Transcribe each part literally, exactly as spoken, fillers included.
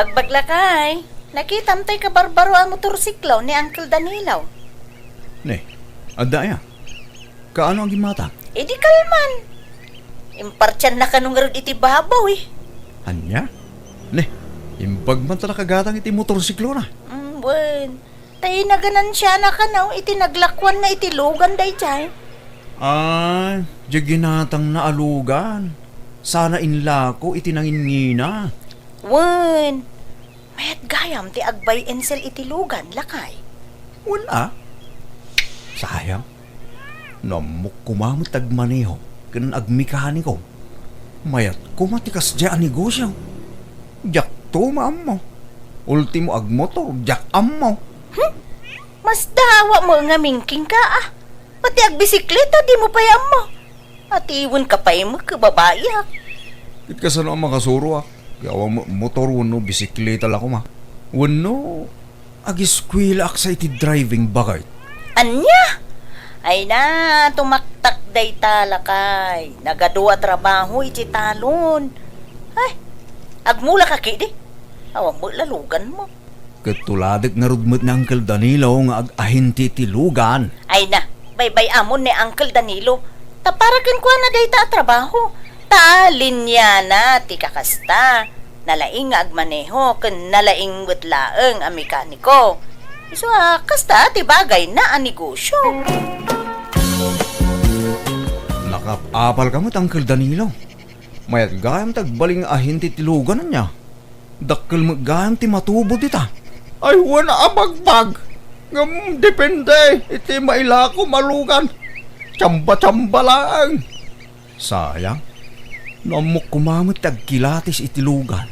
Bagbag, lakay, nakitam tay kabarbaro a motorsiklo ni Uncle Danilo. Ne, adda aya? Kaano a gimmatang? Idi kalman. Impartianna kano ngarud iti babaw, eh. Ania? Ne, imbag man ta nakagatang iti motorsiklona. Mm, wen. Tay naganansiana kano iti naglakuanna iti lugan daydiay. Ay, diay ginatangna a lugan. Sana inlako iti nanginngina. Wen, mayat gayam ti ag-buy and sell iti lugan, lakay. Wen a? Sayang. No ammok koma met ti agmaneho ken agmekaniko, mayat koma ti kasdiay a negosio. Diakto maammo. Ultimo agmotor, diak ammo. Hmm? Masdawa mo nga mingking ka, ah. Pati agbisikleta, di mo pay ammo. Atiwenka pay met ket babaiak. Ket kasano a makasuroak? Ket awan met motor wenno bisikleta la koma. Wenno agiskuelaak sa iti driving, baket. Ania? Ay na, tumaktak dayta, lakay. Nagadu a trabaho iti talon. Ay, agmulaka ketdi. Awan met la luganmo. Ket tuladek ngarud met ni Uncle Danilo nga ag-ahente iti lugan. Ay na, baybay-amon ni Uncle Danilo. Ta para kenkuana dayta a trabaho. Ta linyana ti kakasta. Nalaing nga agmaneho ken nalaing met laeng a mekaniko. Isu a kasta ti bagayna a negosio. Nakaap-apalka met, Uncle Danilo. Mayat gayam ti agbalin nga ahente iti lugan, ania? Dakkel met gayam ti matubo dita. Ay, wen a bagbag. Ngem depende iti mailakom a lugan. Tsamba-tsamba laeng. Sayang. No ammok koma met ti agkilatis iti lugan,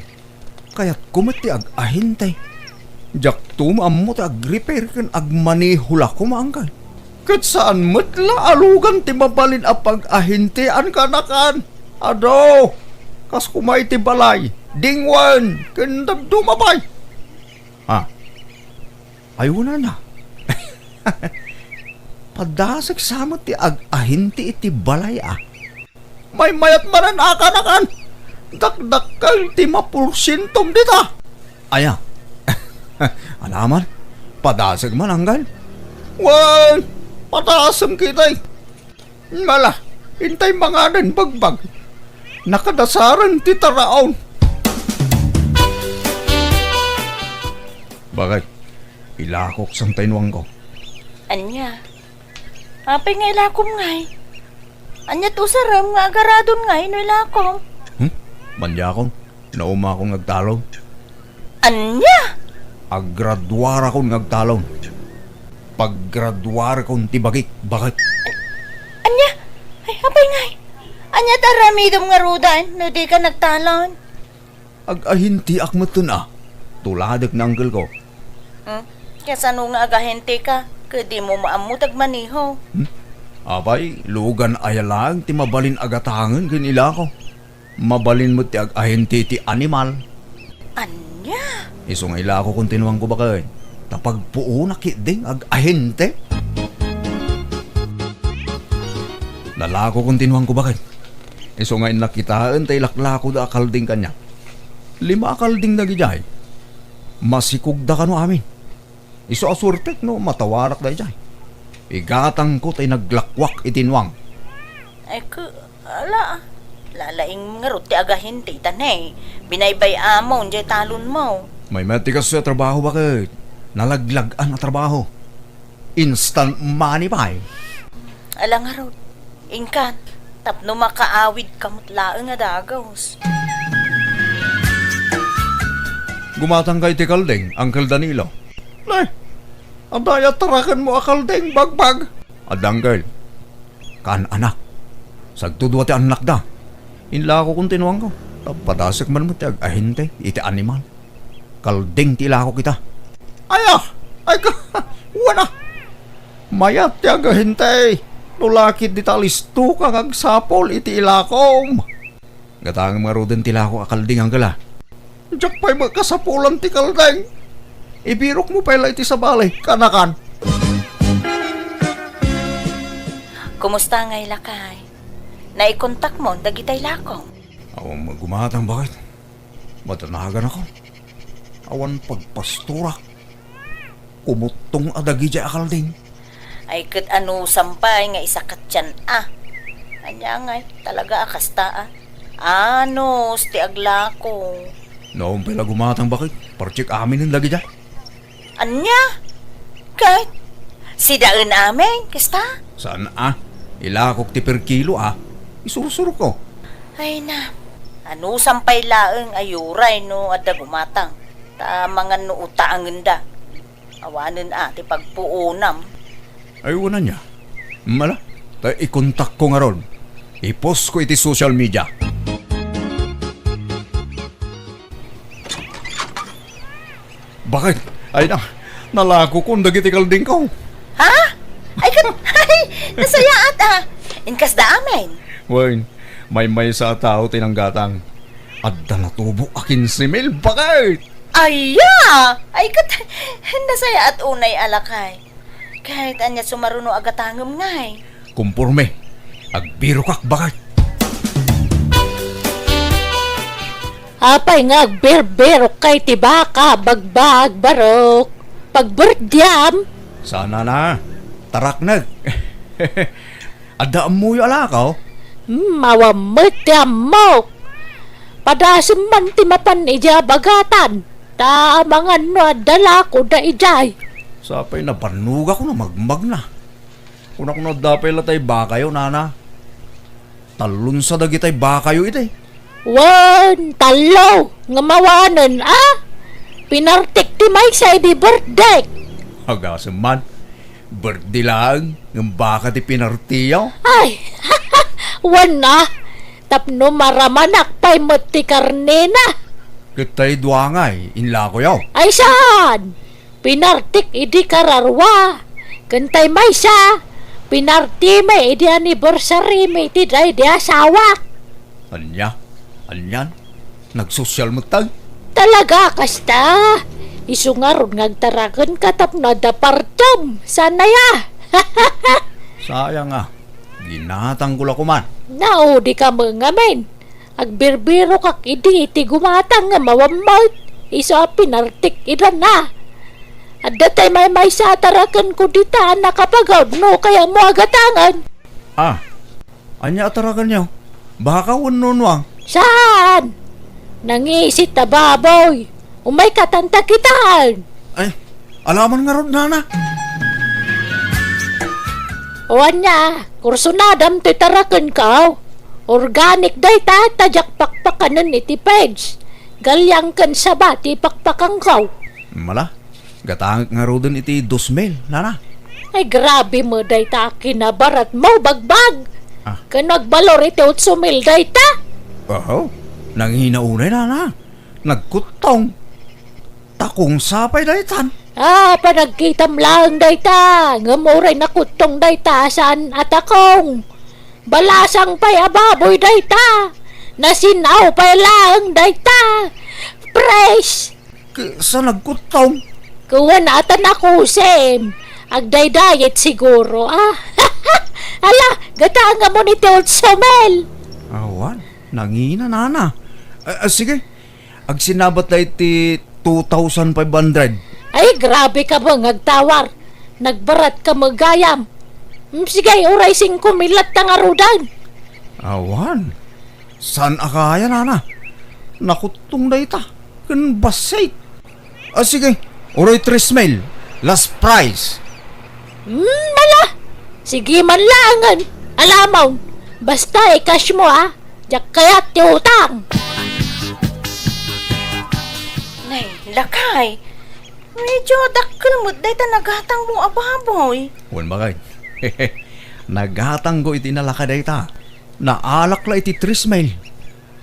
kayatko met ti ag-ahente. Diakto maammo ti ag-repair ken agmaneho la koma, Uncle. Ket saan met la a lugan ti mabalin a pag-ahentean, kanakan? Adu, kas koma iti balay, dingwen, ken dadduma pay. Ah, ay, wen a. Padasek sa met ti ag-ahente iti balay, a. Maymayat manen a, kanakan. Dakdakkel ti maporsientom dita. Aya? Anaman? Padasek man, Uncle? Wen, padasem ketdi. Mala, intay manganen, bagbag. Nakadasaren ti taraon. Baket, ilakok sa innuangko. Ania? Apay nga ilakom ngay? Ania ti usarem nga agaradon ngay no ilakom? Hmm? Maniakon, naumakon nga agtalon. Ania? Aggraduarakon nga agtalon. Paggraduarakon ti bagik, baket. Ania? Ay, apay ngay? Ania ti aramidem ngaruden no dika nagtalon? Ag-ahenteak metten a. Tuladek ni uncle ko. Hmm? Kasano nga ag-ahenteka? Ket dimo maammo ti agmaneho. Hmm? Apay, lugan aya laeng ti mabalin a gatangen ken ilako. Mabalin met ti ag-ahente iti animal. Ania? Isu nga ilako, kontinuangko, baket. Ta pagpuonak ketdin nga ag-ahente. Nalako, kontinuangko, baket. Isu nga innak kitaen ta ilaklakoda a kalding kaniak. Lima a kalding dagidiay. Masikogda kano amin. Isu a suertek no matawarak daydiay. Igatangko tay naglakuak iti nuang. Ay, ke, ala, lalaing ngarud ti ag-ahente ita ne. Binaybay-amon diay talonmo. Maymayat ti kastoy a trabaho, baket. Nalaglag-an a trabaho. Instant money pay. Ala ngarud, inkan, tapno makaawidka met laeng a dagus. Gumatangka iti kalding, Uncle Danilo. Ne, adda aya tarakenmo a kalding, bagbag? Adda, uncle. Kaan-anak. Sagdudua ti annakda. Inlako, kontinuangko. Ta padasek man met ti ag-ahente iti animal. Kalding ti ilako kita. Aya! Ay ka! Wana! Mayat ti ag-ahente. No la ketdi ta listoka nga agsapul iti ilakom. Gatangem ngaruden ti ilako a kalding, uncle, a. Diak pay met kasapulan ti kalding. Ibirokmo pay la iti sabali, kanakan. Kumusta ngay, lakay? Naikontakmo dagitay ilako? Awan met gumatang, baket. Madanaganakon. Awan pagpasturak. Kumuttong a dagidiay a kalding. Ay, ket anusam pay nga isakatyan a. Ania ngay, talaga a kasta a. Anus ti aglako. Naon pay la gumatang, baket? Partiek aminen dagidiay. Ania? Ket sidaen amin, kasta? Saan a? Ilakok ti per kilo a. Isursurko. Ay na, anusam pay laeng a uray no adda gumatang. Ta mangan no utaangenda. Awanen a ti pagpuonam. Ay, wen ania. Mala, ta ikontakko ngarud. Ipostko iti social media. Baket? Ay na, nalakokon dagiti kaldingko. Ha? Ay, ket, ay, nasayaat a. Inkasda amin. Wen, maymaysa a tao ti nanggatang. Adda natubo a kinse mil, baket? Aya! Ay, ket, nasayaat unay a lakay. Ket ania sumaruno a gatangem ngay? Kumporme. Agbirokak, baket. Apay nga agbirbirok kay ti baka, bagbag, barok? Pagberdiam? Sana na. Taraknek. Adda ammoyo a lakaw? Hmm, awan met ti ammok. Padasem man ti mapan idiay bagatan. Ta amangan no adda lako da idiay. Sapay nabannogak no magmagna. Kunak no adda pay la tay bakayo, nana. Tallonsa dagitay bakayo iti. Wen, tallo, nga mawanen, a? Pinartik ti maysa idi birthdayk. Agasem man. Birthday laeng, ngem baka ti pinartiyo? Ay, wen a, tapno maramanak pay met ti karnena. Ket tay dua ngay, inlakoyo? Ay saan? Pinartik idi kararua. Ken tay maysa, pinartimi idi anniversary mi iti daydi asawak. Ania? Anian? Nagsosyal met tay? Talaga kasta? Isu ngarud nga agtarakenka tapno adda partem. Saan aya? Sayang a. Ginatangko la koman. Naudika met ngamin. Agbirbirokak idi iti gumatang nga mawammawt. Isu a pinartik idan a. Adda tay maymaysa a tarakenko dita a nakapagawid no kayatmo a gatangen. Ah, ania a tarakenyo? Baka wenno nuang? Saan? Nangisit a baboy. Umayka tan ta kitaen. Ay, alaman ngarud, nana. O ania, kursunadam ti tarakenko. Organic dayta, ta diak pakpakanen iti page. Galyang ken saba ti pakpakanko. Mala, gatangek ngaruden iti dos mil, nana. Ay, grabe met dayta a kinabaratmo, bagbag. Ah. Ken nagbalor iti otso mil dayta. Oho, nangina unay, nana. Nagkuttong. Takong sapay daytan. Ah, panagkitam laeng dayta. Ngem uray nakuttong dayta, saan a takong. Balasang pay a baboy dayta. Nasin-aw pay laeng dayta. Fresh. Kesa nagkuttong. Kuwan ata nakusim. Agdaydayet siguro, ah. Ala, gatangamon iti otso mil. Awan, nangina, nana. Ah, ah, sige, agsinabat da iti two thousand five hundred. Ay, grabe ka ba nga agtawar? Nagbarat ka met gayam. Mm, sige, uray singko mil latta ngaruden. Awan. Saan a kaya, nana? Nakuttong dayta. Ken bassit. Ah, sige. Uray tres mil. Last price. Mm, mala. Sige man laengen. Alamon. Basta i-cash mo, ah. Diak kayat ti utang. Nay, lakay. Medyo dakkel met dayta nagatangmo a baboy. Wen, bakay. Nagatangko iti nalaka dayta. Naalak la iti tres mil.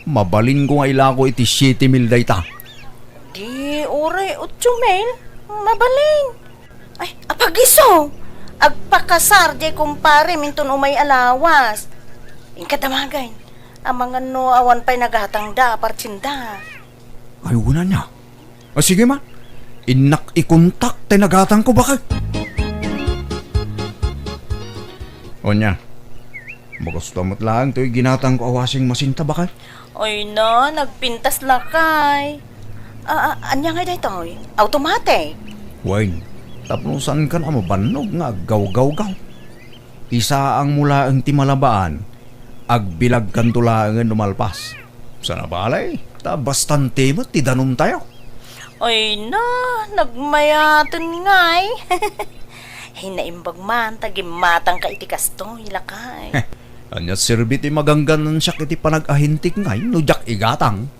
Mabalinko nga ilako iti siete mil dayta. Di, uray otso mil. Mabalin. Ay, apagiso! Agpakasar diay kumparem inton umay a lawas. Inka damagen. Amangan no awan pay nagatangda a partsenda. Ay, wen ania. Ah, sige man. Innak ikontak tay nagatangko, bakay. Onya, magusto met laeng toy ginatangko a washing machine ta, bakay. Ay na, nagpintas lakay. A, a, ania ngay daytoy? Automatic? Wen, tapno saankan a mabannog nga aggawgawgaw. Isaangmo laeng ti malabaan, agbilagkanto laengen no malpas. Sana balay, ta bastante met ti danumtayo. Ay na, nagmayaten ngay. Ay, naimbag man ta gimmatangka iti kastoy, lakay. Ania serbi ti magangganansiak iti panag-ahintik ngay no diak igatang?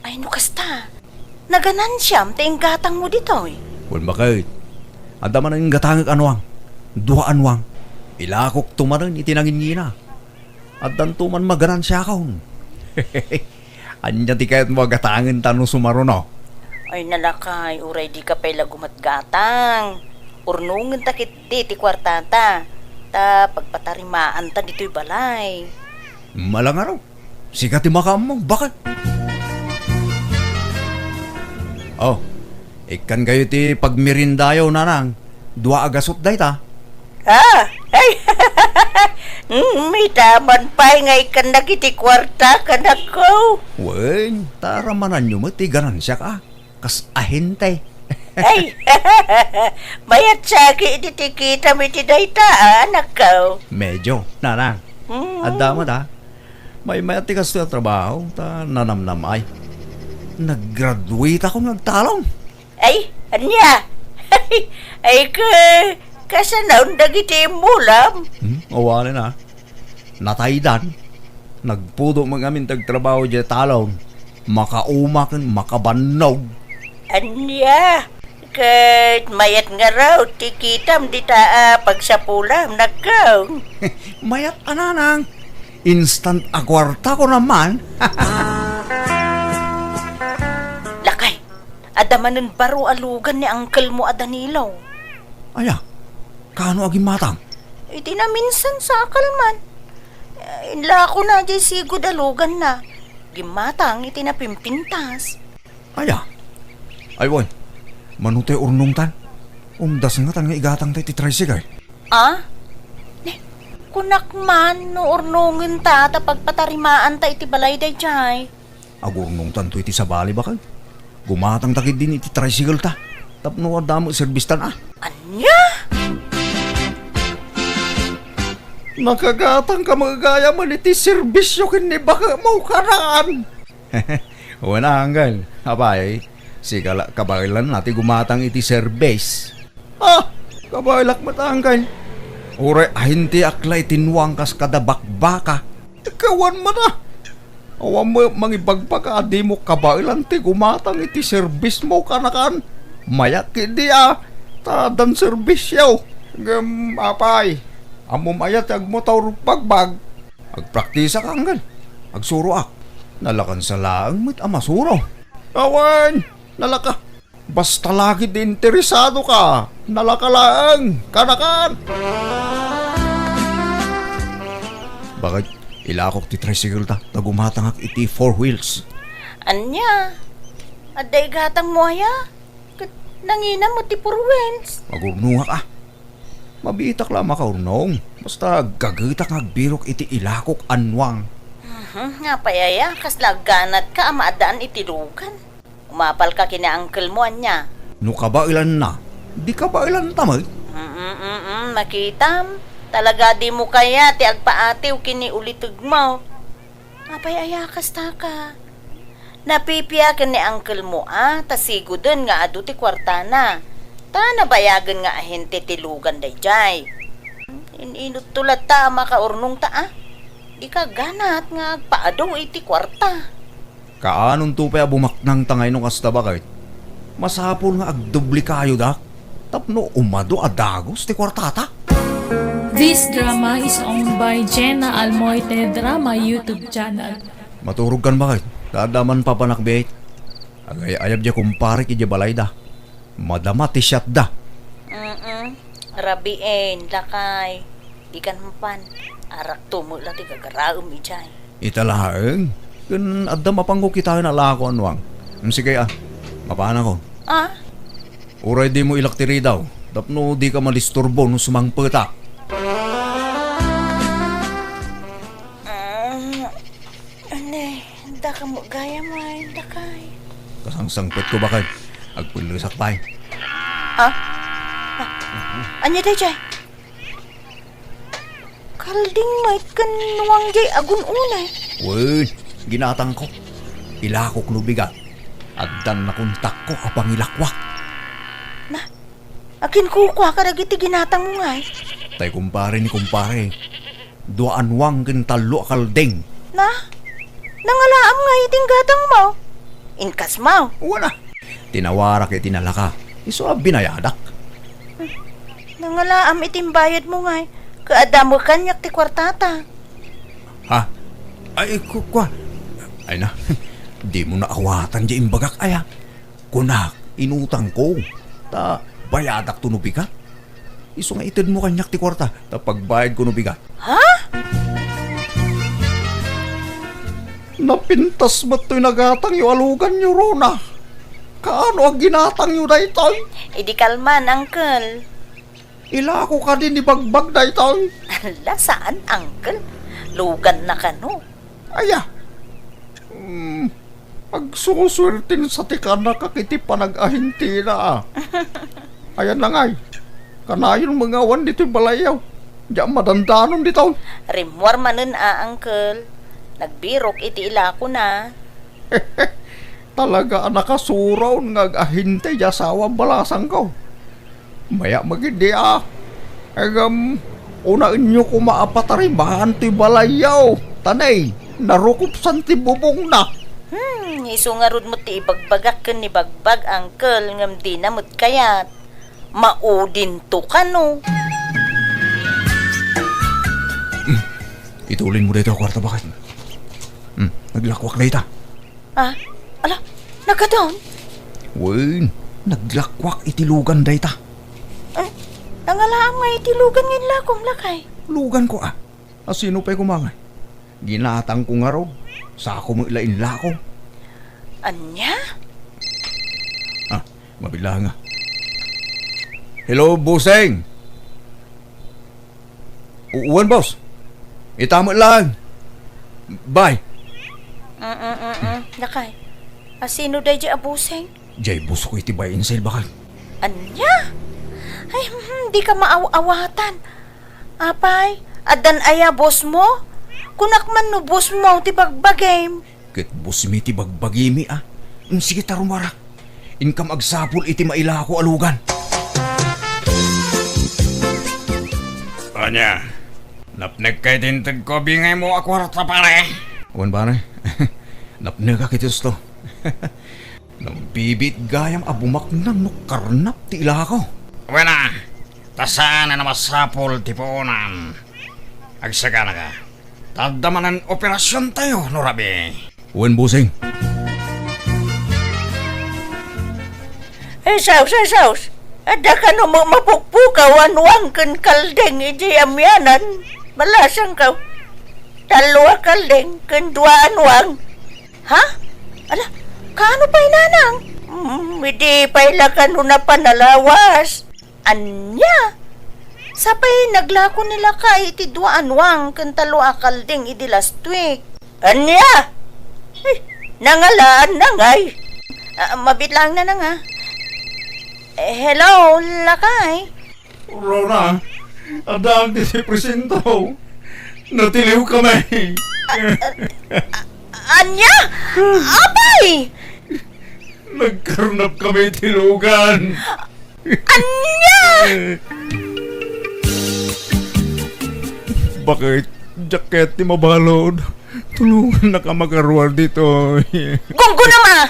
Ay, no kasta, naganansiam ti inggatangmo ditoy. Wen, baket. Adda manen inggatangek a nuang. Dua a nuang. Ilakokto manen iti nangingina. Addanto man maganansiakon. Ania ti kayatmo a gatangenta no sumaruno? Ay, nalakay, uray dika pay la gumatgatang. Urnongenta ketdi ti kuartata, ta pagpatarimaanta ditoy balay. Malangaro. Sika ti makaammo, baket. Oh, ikkankayo ti pagmeriendayo, nanang. Dua a gasut dayta. Ah, ay. Mm, ita man pay nga ikkannak iti kuarta, kanakko. Wen, ta ramananyo met ti ganansiak, a. Kas ahente. Ay, mayat saki iti kitam iti dayta, a, anakko. Medyo, nanang. Mm. Adda met, a. Maymayat ti kastoy a trabaho, ta nanamnam ay. Naggraduate ako nga agtalong. Ay, ania? Ay, ka, kasanaon dagiti immulam? Hmm, awanen, a. Nataydan. Nagpudo met ngamin ti agtrabaho idiay talon. Makauma ken makabannog. Ania? Ket mayat ngarud ti kitam dita a pagsapulam, nakko. Mayat a, nanang. Instant a kuarta ko naman. Lakay, adda manen baro a lugan ni uncle mo a Danilo. Aya, kaano a gimmatang? Iti naminsan sa akalman. Inlako na di sigud a luganna. Gimmatang iti napimpintas. Aya? Ay, wen. Mano ti urnongtan? Umdas ngatan nga igatangta iti tricycle. A? Ne, kunak man no urnongenta ta pagpatarimaanta iti balay daydiay. Agurnongtanto iti sabali, baket. Gumatangta ketdin iti tricycle ta. Tapno adda met serbistan, a. Ania? Nakagatangka met gayam iti serbisio ken ni baketmo, kanaan. Wen a, uncle. Apay, sika la kabaelanna ti gumatang iti serbis. Ah, kabaelak met, uncle. Uray ahinteak la iti nuang kas kada bakbaka. Kawan met a. Awan met mangibagbaka a dimo kabaelan ti gumatang iti serbismo, kanakan. Mayat ketdi a, ta addan serbisyo. Ngem apay, ammom aya ti agmotor bagbag? Agpraktisak, uncle. Agsuroak. Nalakansa laeng met a masuro. Awan, nalaka. Basta la ketdi interesadoka, nalaka laeng, kanakan. Baket, ilakok ti tricycle ta, ta gumatangak iti four wheels. Ania? Adda igatangmo aya? Ket nangina met ti four wheels. Agurnongak a. Mabiitak la a makaurnong. Basta aggagetak nga agbirok iti ilakok a nuang. Mhm, apay aya, kasla agganatka a maaddaan iti lugan? Umapalka ken ni uncle mo, ania? No kabaelanna, di kabaelanta met. Mm, mm, mm, makitam. Talaga dimo kayat ti agpaatiw ken ni ulitegmo. Apay aya kastaka? Napipia ken ni uncle mo a, ta siguden nga adu ti kuartana. Ta nabayagen nga ahente ti lugan daydiay. In-inutto latta a makaurnongta a. Dika ganat nga agpaadu iti kuarta. Kaanonto pay a bumaknangta ngay no kasta, baket? Masapul nga agdoblekayo dak tapno umadu a dagus ti kuartata. This drama is owned by Jenna Almoite Drama YouTube channel. Maturogkan, baket? Ta adda man papanak biit. Agay-ayab diay kumparek idiay balayda. Madama ti siatda. Mm-mm. Rabiin, lakay. Dikan mapan. Arakto met la ti gagaraem idiay. Ita laeng. Ken adda mapanko kitaen a lako a nuang. Mm, sige a. Mapanakon. Ah? Uray dimo ilak ti ridaw. Tapno dika madisturbo no sumangpetak. Ah, Anay, daka mo gayam ay, dakay. Sangsangpetko, baket. Agpellesak pay. Ha? Ania daydiay? Kalding met ken nuang diay agun-unay. Wen, ginatangko. Ilakok no bigat. Addan nakontakko a pangilakuak. Na, aginkukuaka dagiti ginatangmo ngay? Tay kumpare ni kumpare. Dua a nuang ken tallo a kalding. Na? Nangalaam ngay iti gatangmo? Inkasmo? Wen a. Tinawarak iti nalaka. Isu a binayadak. Nangalaam iti imbayadmo ngay. Kaadda met kaniak ti kuartata. Ha? Ay, ku-, kua. Ay na. Dimo naawatan diay imbagak, aya. Kunak, inutangko. Ta bayadakto no bigat. Isu nga itedmo kaniak ti kuarta, ta pagbayadko no bigat. Ha? Napintas met toy nagatangyo a luganyo, Rona. Kaano a ginatangyo daytoy? Idi kalman, Uncle. Ilako kadi ni Bagbag daytoy? Ala, saan, Uncle. Luganna kano. Aya. Hmm, agsusuerten sa ti kanakak iti panag-ahintina, a. Ayan na ngay. Kanayon mangawan ditoy balayyo. Diak madandanon ditoy. Rimmuar manen a, Uncle. Nagbirok iti ilakona. Talaga a nakasuraon nga ag-ahinte ti asawa a balasangko. Mayat met idi, a. Ngem, unaenyo koma a patarimaan toy balayyo. Ta nay, narukopsan ti bubongna. Hmm, isu ngarud met ti ibagbagak ken ni Bagbag, Uncle, ngem dina met kayat. Maudinto kano. Hmm, itulinmo dayta a kuarta, baket. Hmm, naglakuak dayta. Ah, ala, nagkadam? Wen, naglakuak iti lugan dayta. Eh, nangalaam nga iti lugan nga inlakom, lakay. Luganko, a. A sino pay koma ngay? Ginatangko ngarud. Sako met la inlako. Ania? Ah, mabilang, a. Hello, bossing. U-, uwan, boss. Ita met laeng. Bye. Mm, mm, mm, mm. Lakay. A sino daydiay a bossing? Diay boss ko iti buy and sell, baket. Ania? Ay, hmm, dika maaw-awatan. Apay, addan aya boss mo? Kunak man no boss mo ti bagbagim. Ket boss mi ti bagbagimi, a. Mm, sige, ta rummuara. Inkam agsapul iti mailako a lugan. Ania? Napnekka iti intedko a bingaymo a kuarta, pare? Wen, pare. Napnekak iti usto. Nagbibiit gayam a bumaknang no karnap ti ilako. Wen a, ta saan a masapul ti puonan. Agsaganaka. Ta adda manen operasiontayo no rabii. Wen, bossing. Ay, sus, ay, sus. Adda kano met mapukpukaw a nuang ken kalding idiay amianan. Balasangko. Tallo a kalding ken dua a nuang. Ha? Ala, kaano pay, nanang? Hmm, idi pay la kano napan a lawas. Ania? Sapay naglako ni lakay iti dua a nuang ken tallo a kalding idi last week. Ania? Ay, nangalaanna ngay. Ah, mabiit laeng, nanang, a. Eh, hello, lakay. Rona, addaak ditoy presinto. Natiliwkami. Ania? Apay! Nagkarnapkami iti lugan. Ania? Baket, diak kayat ti mabalud. Tulongannaka a makaruar ditoy. Gunggonam a!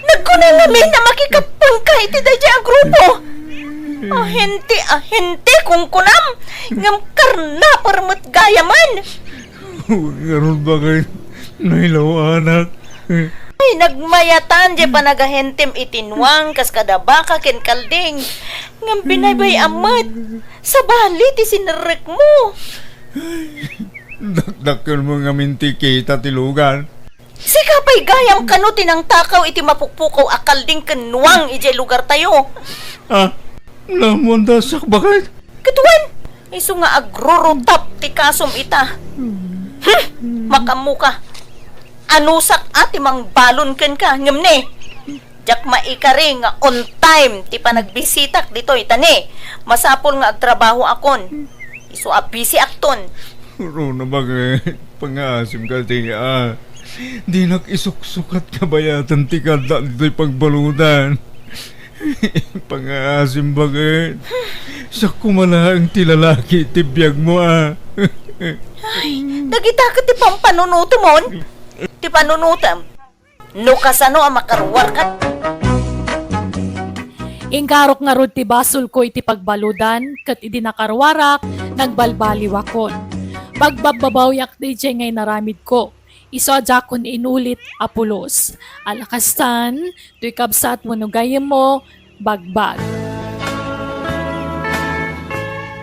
Nagkunam ngamin a makikappengka iti daydiay a grupo. Ahente, ahente, kunkunam. Ngem karnaper met gayamen. Ngarud, baket, nailawanak. Ay, nagmayatan diay panagahentem iti nuang kas kada baka ken kalding. Ngem binaybay-am met. Sabali ti sinerrekmo. Dakdakkelmo ngamin ti kita ti lugan. Sika pay gayam kano ti nangtakaw iti mapukpukaw a kalding ken nuang idiay lugartayo. Ah, naammoan ta siak, baket. Ket wen, isu nga agrurutap ti kasom ita. Hmm, makaammoka. Anusak a ti mangbalon kenka, ngem ne, Diak maikari nga on time ti panagbisitak ditoy, ta ni, masapul nga agtrabahoakon. Isu a bisiakton. Runa, baket, pangaasim ka ti, a. Dinak isuksukat kabayatan ti kadda ditoy pagbaludan. Pangaasim, baket. Siak koma laeng ti lalaki ti biagmo, a. Ay, dagita ket ti pampanunotemon? Ti panunotem? No kasano a makaruarka? Inkarok ngarud ti basolko iti pagbaludan, ket idi nakaruarak, nagbalbaliwakon. Pagbabbabawiak daydiay nga inaramidko. Isu a diakon inulit a pulos. Ala kastan, toy kabsat wenno gayyemmo, Bagbag.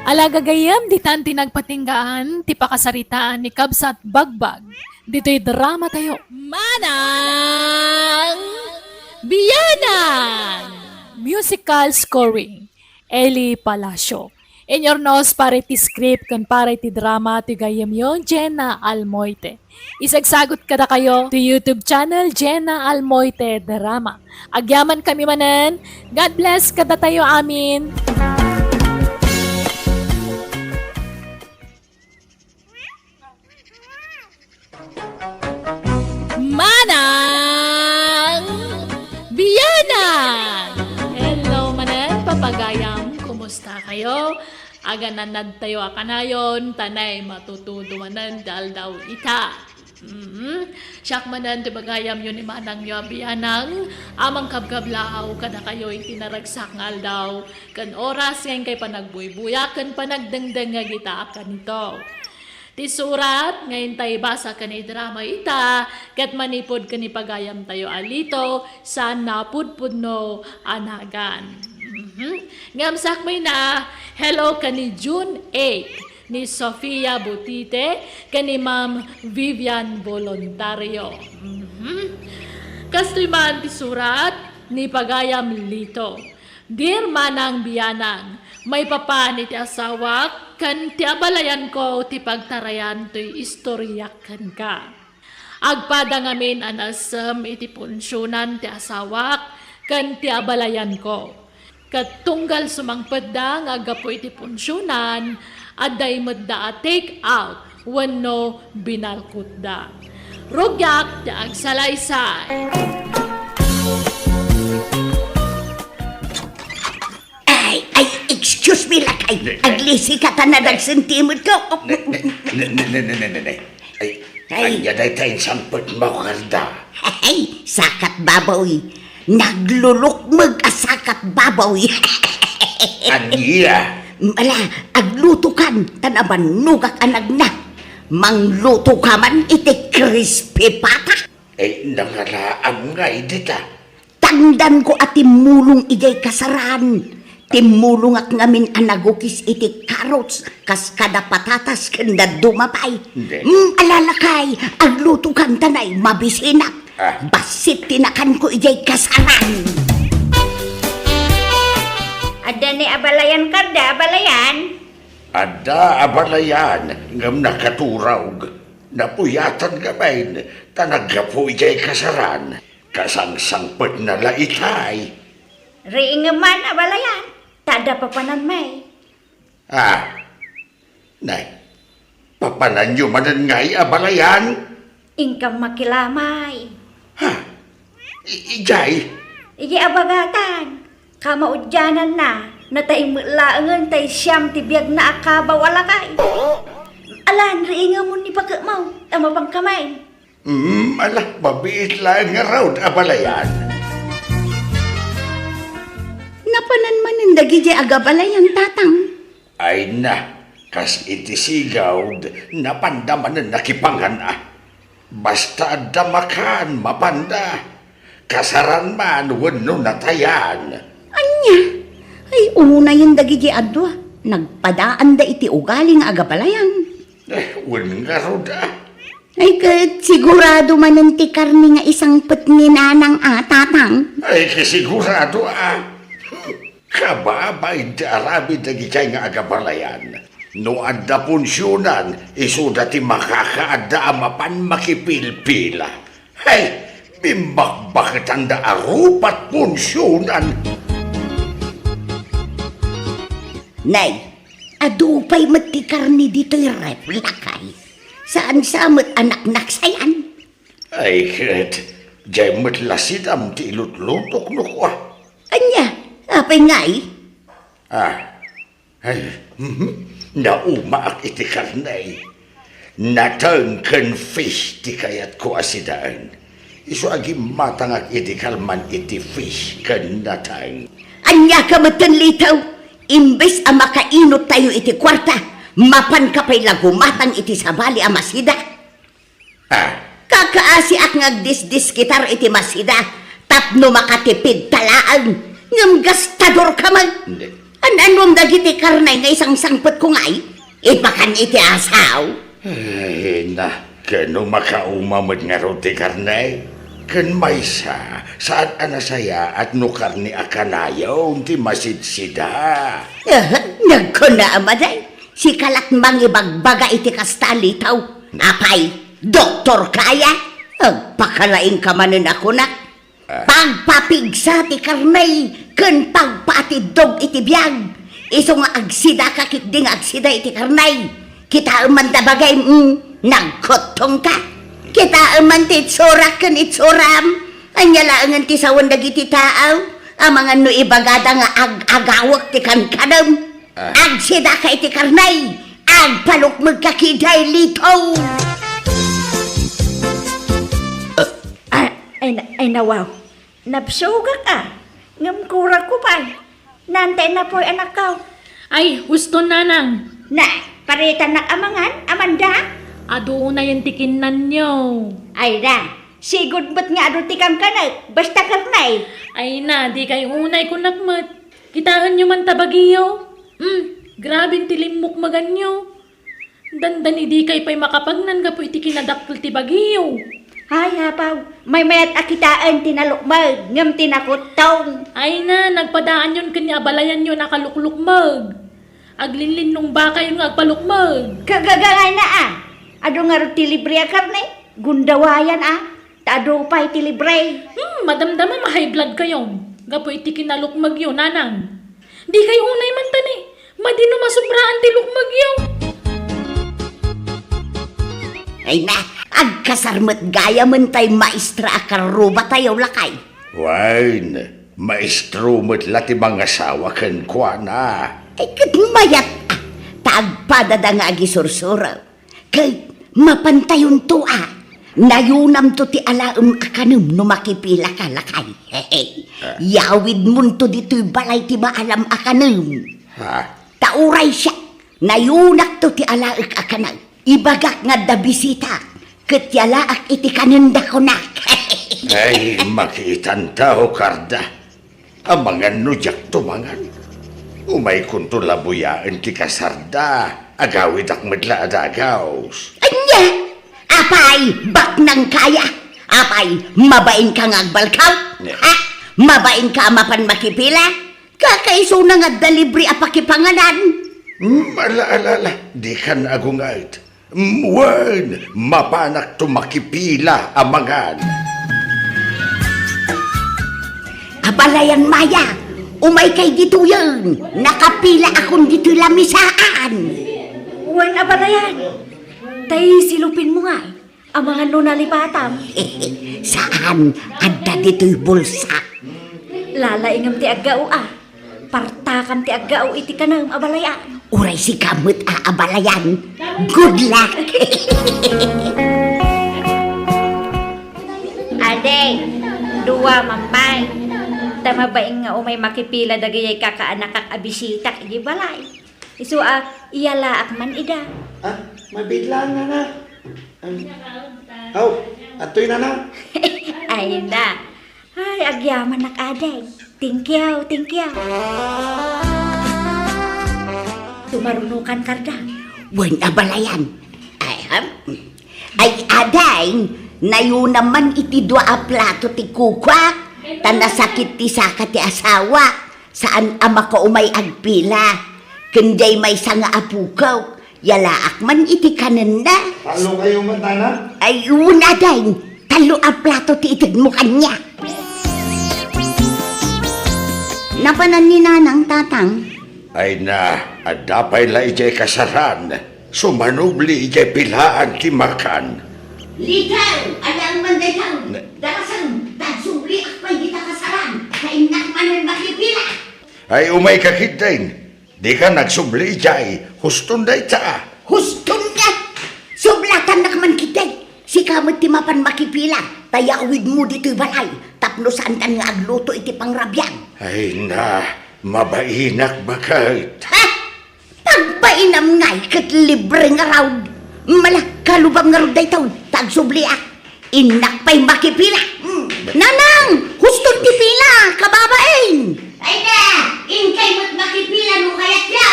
Ala gagayyem, ditan ti nagpatinggaan ti pakasaritaan ni Kabsat Bagbag ditoy drama tayo. Manang Bianang! Musical scoring, Eli Palacio. Inurnos para iti script ken para iti drama ti gayyemyo, Jenna Almoite. Isagsagut kadakayo ti YouTube channel, Jenna Almoite Drama. Agyamankami manen. God bless kadatayo amin. Manang Bianang! Hello manen, papagayam. Kumusta kayo? Agananadtayo a kanayon, ta nay matutudo manen ti aldaw ita. Mm. Siak manen ti bagayamyo ni manangyo a Bianang a mangkabkablaaw kadakayo iti naragsak nga aldaw ken oras nga inkay panagbuybuyak ken panagdengdengngeg ita a kanito. Ti surat nga intay basa ken idrama ita ket manipud ken ni pagayamtayo a Lito, saan napudpudno a nagan. Mhm. Ngem sakbayna, hello ken ni June eight, ni Sofia Butite, ken ni Ma'am Vivian Voluntario. Mhm. Kastoy man ti surat ni pagayam Lito. Dear Manang Bianang, maipapan iti asawak ken ti abalayanko ti pagtarayan toy istoriak kenka. Agpada ngamin a naessem iti punsionan ti asawak ken ti abalayanko. Ket tunggal sumangpetda nga aggapu iti punsionan, adda imetda a take out wenno binalkutda. Rugiak ti agsalaysay. Ay, ay, excuse me, lakay. Ne, ne. Aglisi ka ta nadagsen ti imet ko. Ne, ne, ne. Ay, ay. Ania dayta insangpetmo, Carda? Ay, sakat baboy. Naglulukmeg a sakat baboy. Ania? Ala, aglutokan, ta nabannogak a nagna. Manglutoka man iti crispy pata. Ay, nangalaam ngay dita. Tangdanko a timmulong idiay kasaran. Timmulongak ngamin a nagukis iti carrots, kas kada patatas ken dadduma pay. Hindi. Mm, ala lakay, aglutokan ta nay mabisinak. Ah. Bassit ti nakanko idiay kasaran. Adda ni abalayan, Carda, abalayan? Adda abalayan, ngem nakaturog. Napuyatan ngamin, ta naggapu idiay kasaran. Kasangsangpetna la itay. Riingem man, abalayan, ta adda papanan may. Ah, nay, papananyo manen ngay, abalayan? Inkam makilamay. Ha? I-, ijay? Ijay a bagatan. Kamaudiananna, natay met laengen tay siam ti biagna a kabaw a lakay. Alan, riingemon ni pakekmo, ta mapangka may. Mm, ala, mabiit laeng ngarud, abalayan. Napanan manen dagidiay agabalayan, Tatang? Ay na, kas iti sigawd, napanda manen nakipangan a. Basta adda makan, mapanda. Kasaran man wenno natayan. Ania? Ay, unayen dagidiay a dua. Nagpadaanda iti ugali nga agabalayan. Eh, wen ngarud a. Ay, ket sigurado manen ti karne nga isangpet ni Nanang a, Tatang? Ay, ket sigurado a. Kababain ti aramid dagiti nga agabalayan. No adda punsionan, isuda ti makakaadda a mapan makipilpila. Hay! Bimbakbaketanda a rupat punsionan. Nay, adu pay met ti karne ditoy ref, lakay. Saan sa met a naknaksayan? Ay, ket, diay met la sidam ti ilutlutok no kua. Ania? Apay ngay? Ah, ay, mhm. Naumaak iti karne. Nateng ken fish ti kayatko a sidaen. Isu a gimmatangak idi kalman iti fish ken nateng. Ania ka metten, Lito? Imbes a makainut tayo iti kuarta, mapanka pay la gumatang iti sabali a masida? Ah. Kakaasiak nga agdisdiskitar iti masida tapno makatipid ta laeng, ngem gastador ka met. Hindi. An-anuam dagiti karne nga isangsangpetko ngay? Ipakan iti asaw. Ay, na, kano makauma met ngarud ti karne? Ken maysa, saan a nasayaat no karne a kanayon ti masidsida. Ah, nagkuna a maday. Sika lat mangibagbaga iti kasta, Lito. Apay, doktor ka aya? Agpakalaing ka manen a kunak. Ah. Pagpapigsa ti karne ken pagpaatiddog iti biag. Isu nga agsidaka ketdi nga agsida iti karne. Kitaem man ta bagay, mm, nagkuttongka. Kitaem man ti itsurak ken itsuram. Ania laengen ti sawen dagiti tao? Amangan no ibagada nga ag-agawek ti kankanem. Ah. Agsidaka iti karne, agpalukmegka ketdi, Lito. Ah, ay, na-, ay, nawaw. Nabsugak a. Ngem kuragko pay. Nantay napoy, anakko. Ay, husto, nanang. Na, paritannak a mangan, Amanda? Adu unayen ti kinnanyo. Ay, na. Sigud met nga adu ti kankanek, basta karne. Ay na, dikay unay kunak met. Kitaenyo man ta bagiyo. Hmm, graben ti limmukmeganyo. Dandani dikay pay makapagnan gapu iti kinadakkel ti bagiyo. Ay, apaw, maymayat a kitaen ti nalukmeg, ngem ti nakuttong. Ay na, nagpadaanyon ken ni abalayanyo a nakaluklukmeg. Aglinlinnong bakayon nga agpalukmeg. Kagagangayna a. Adu ngarud ti libre a karne? Gundawayan a. Ta adu pay ti libre. Hmm, madamdama ma-high blood kayon. Gapu iti kinalukmegyo, nanang. Dikay unay man ta ni. Madi no masubraan ti lukmegyo. Ay na, agkasar met gayamen tay maestra a karrubatayo, lakay. Wen, maestro met la ti mangasawa kenkuana. Ay, ket mayat a, ta agpadada nga agisursuro. Ket mapantayonto a, nayunamto ti alaem a kanem no makipilaka, lakay. Ah. Yawidmonto ditoy balay ti maalam a kanem. Ha? Ta uray siak, nayunakto ti alaek a kanem. Ibagak nga adda bisita, ket yalaak iti kanenda, kunak. Ay, makiitanto, Karda. Amangan no diakto mangan. Umaykonto labuyaen ti kasarda, agawidak met la a dagus. Ania? Apay, baknang kaya? Apay, mabainka nga agbalkaw? Ne. Ha? Mabainka a mapan makipila? Kakaisuna nga adda libre a pakipanganan. Hmm, ala, ala, ala, dikan agunget. Wen, mapanakto makipila a mangan. Abalayan, Maya, umaykay ditoyen. Nakapila akon ditoy lamisaan. Wen, abalayan. Tay silupinmo nga. Amangan no nalipatam. Saan, adda ditoy bulsa. Lalaingem ti aggao a. Partakam ti aggao iti kanem, abalayan. Uray sika met a abalayan. Good luck! Adi, dua, mampay. Ta mabain nga umay makipila dagiti kakaanakak a bisitak iti balay. Isu a, iyalaak man ida. Ah, mabiit laeng, nana. Am, aw, adtoy, nana. Ay, na. Ay, agyamanak, ading. Thank you, thank you. Tumarunokan, Karda. Wen, abalayan. Ay, ham? Ay, ading, nayunam man iti dua a plato ti kukuak, ta nasakit ti saka ti asawa. Saan a makaumay agpila. Ken diay maysa nga apokok, yalaak man iti kanenda. Tallo kayo man, nana? Ay, wen, ading, Allo a plato ti itedmo kaniak. Napanan ni Nanang, Tatang. Ay na, adda pay la idiay kasaran. Sumanubli idiay pilaan ti makan. Litaw, alaem man dayta. Ne- Darasem, ta agsubliak pay dita kasaran, ta innak manen makipila. Ay, umayka ketdin. Dika agsubli idiay, huston dayta. Huston nga! Sublatannak man ketdi. Sika met ti mapan makipila, ta yawidmo ditoy balay, tapno saankan nga agluto iti pangrabiam. Ay na, mabainak baket. Ha? Pagbainam ngay ket libre nga raw. Mala, kalubam ngarud daytoy, ta agsubliak. Innak pay makipila. Hmm. Nanang, huston ti pila, kababain. Ay na, inkay met makipila no kayatyo.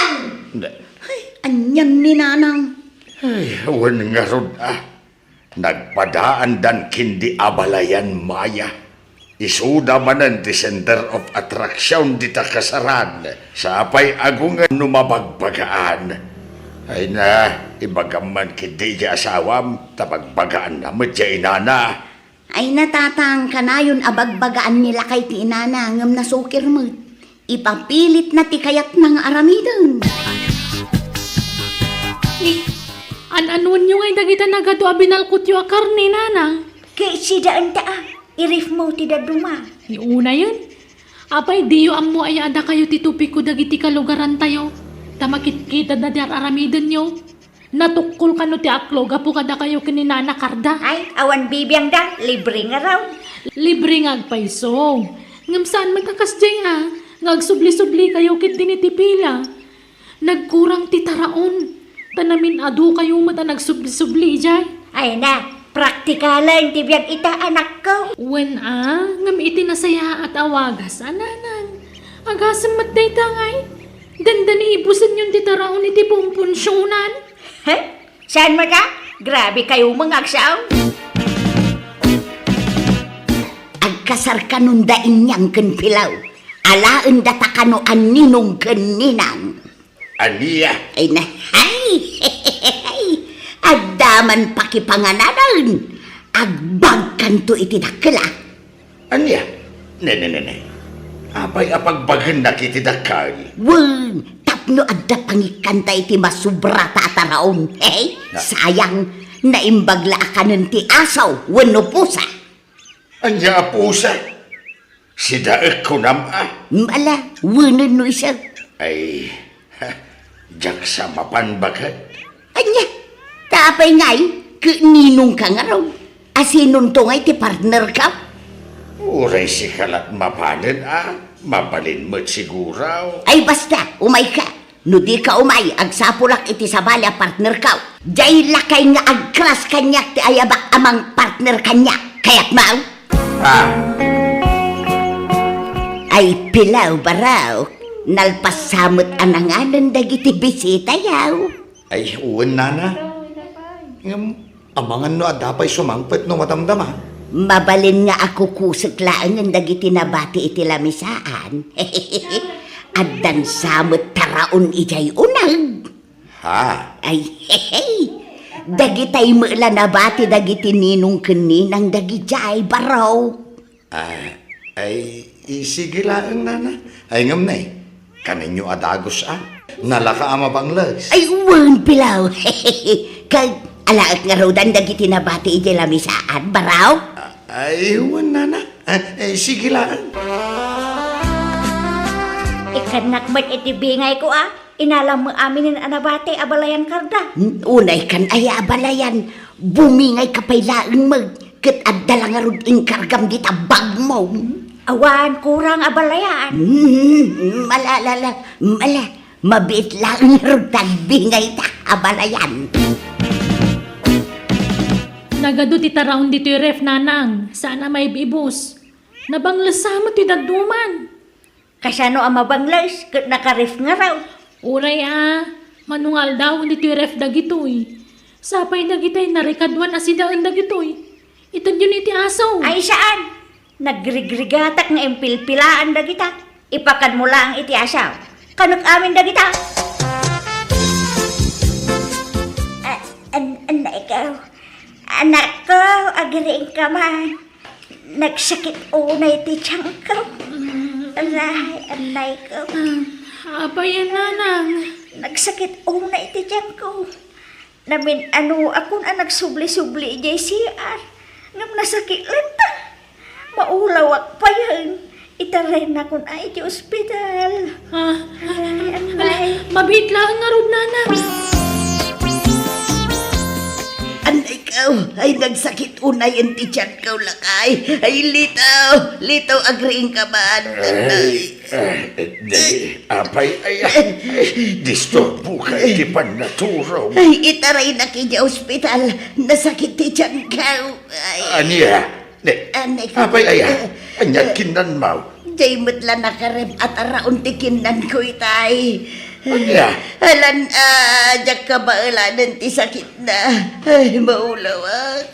Ay, anian ni Nanang. Ay, wen ngarud, ah. Nagpadaandan ken di abalayan, Maya. Isuda manen ti center of attraction dita kasaran. Sapay agungen no mabagbagaan. Ay na, ibagam man ketdi idiay asawam, ta bagbagaanna met diay inana. Ay na, Tatang, kanayon a bagbagaan ni lakay ti inana, ngem nasukir met. Ipapilitna ti kayatna nga aramiden. Ni, an-anuenyo ngay dagita nagadu a binalkotyo a karne, Nanang? Ket sidaenta a, i-refmo ti dadduma. Ni unayen, apay diyo ammo aya a dakayo ti tupikko dagiti kalugarantayo, ta makitkitadna ti ar-aramidenyo? Natukkol kano ti aklo gapu kadakayo ken ni Nana Karda? Ay, awan bibiangda, libre ngarud. Libre nga agpayso. Ngem saan met a kasdiay a, nga agsubli-sublikayo ketdin iti pila. Nagkurang ti taraon, ta namin-adukayo met a nagsubli-subli idiay. Ay na, praktikalen ti biag ita, anakko. Wen a, ngem iti nasayaat a wagas a, Nanang. Agasem met dayta ngay. Dandani ibusenyon ti taraon iti pumpunsionan. He? Saan met a? Grabe kayo, mga agsaw. Agkasar kanon da Inyang ken Pilaw. Alaen data kano a Ninong ken Ninang. Ania? Ay na, hay! Adda man pakipangananen. Agbagkanto iti dakkel a. Ania? Ne, ne, ne, ne. Apay a pagbagennak iti dakkel? Wen, tapno adda pangikkanta iti masubrata a taraon. Hey, na- sayang, naimbag la a kanen ti aso wenno pusa. Ania a pusa? Sidaek kunam a? Mala, wenen no isu. Ay, ha, diak sa mapan baket. Ania? Ta apay ngay, ket ninongka ngarud? A sinonto ngay ti partnerka? Uray sika lat mapanen a, mabalin met siguro. Ay basta, umayka. No dika umay, agsapulak iti sabali a partnerka. Diay lakay nga agkras kaniak ti ayabak a mangpartner kaniak. Kayatmo? Ah. Ay, Pilaw, Baraw, nalpas sa met a nanganen dagiti bisitayo. Ay, wen, nana. Ngem, amangan no adda pay sumangpet no madamdama. Mabalin nga akukusek laengen dagiti nabati iti lamisaan. Addan sa met taraon idiay uneg. Ha? Ay, hehe. Dagitay met la nabati dagiti ninong ken ninang dagidiay, Baraw. Ah, ay, i-, sige laeng, nana. Ay, ngem ne, kanenyo a dagus a. Nalaka a mabangles. Ay, wen, Pilaw. Kag, alaek ngarudan dagiti nabati idiay lamisaan, Baraw? Ah, ay, wen, nana. Ah, ay, sige laeng. Ikkannak met iti bingayko a. Inalam met aminen a nabati a balayan karda. Hmm, unay kan aya a balayan, bumingayka pay laeng met, ket adda la ngarud inkargam dita bagmo. Awan kurang a balayan. Hmm, mala, la, la, mala, mabiit laeng ngarud ta agbingayta a balayan. Nagadu ti taraon ditoy ref, nanang, saan a maib-ibus. Nabangles sa met ti dadduman. Kasano a mabangles ket nakaref ngarud? Uray a, mano nga aldawen ditoy ref dagitoy. Sapay dagitay narikaduan a sidaen dagitoy. Itedyon iti aso. Ay, saan? Nagrigrigatak nga impilpilaan dagita. Ipakan mo laeng iti aso. Kanek amin dagita. Ah, an-, an-, ikaw. Anakko, agriingka man. Nagsakit unay ti tiyanko. Aray, annayko. Ah, apay a, nanang? Nagsakit unay ti tiyanko. Namin-anoakon a nagsubli-subli idiay C R. Ngem nasakit latta. Maulawak payen. Itaraynakon a iti ospital. Ah, ay, ala, annay. Mabiit laeng ngarud, nanang. Annayko, ay nagsakit unayen ti tiyanko, lakay. Ay, Lito, Lito, agriingka man. Ay, ay, di, apay, ay, ay, disturbo ka iti pannaturaw. Ay, itaraynak iti ospital. Nasakit ti tiyanko. Ay. Ania? Ne, Anay ka. Apay aya? Eh, Ania't eh, kinnanmaw? Jay met la nakarem a taraon ti kinnanko itay. Ania? Alan, ah, diak kabaelanen ti sakitna. Ay, maulawak.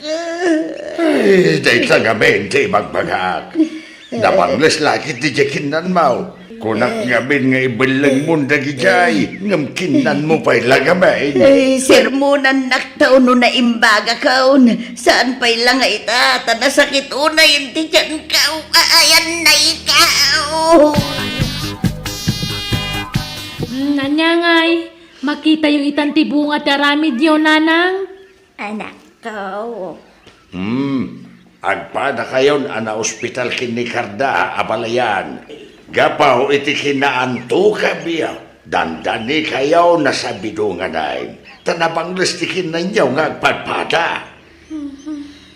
Ay, dayta ngamin ti ibagbagak. Nabangles la ket diay kinnanmaw. Kunak ngamin nga ibellengmon dagidiay, ngem kinnanmo pay la ngamin. Ay, sermonannak ta no naimbagakon. Saan pay la nga ita, ta nasakit unay ti tiyanko. Ay, annayko. Mm, ania ngay, makitayo itan ti bunga ti aramidyo, nanang? Anakko. Hmm, agpadakayon a naospital ken ni Karda, abalayan. Gapu iti kinaantukabyo, dandanikayon a sabidonganen, ta nabangles ti kinnanyo nga agpadpada.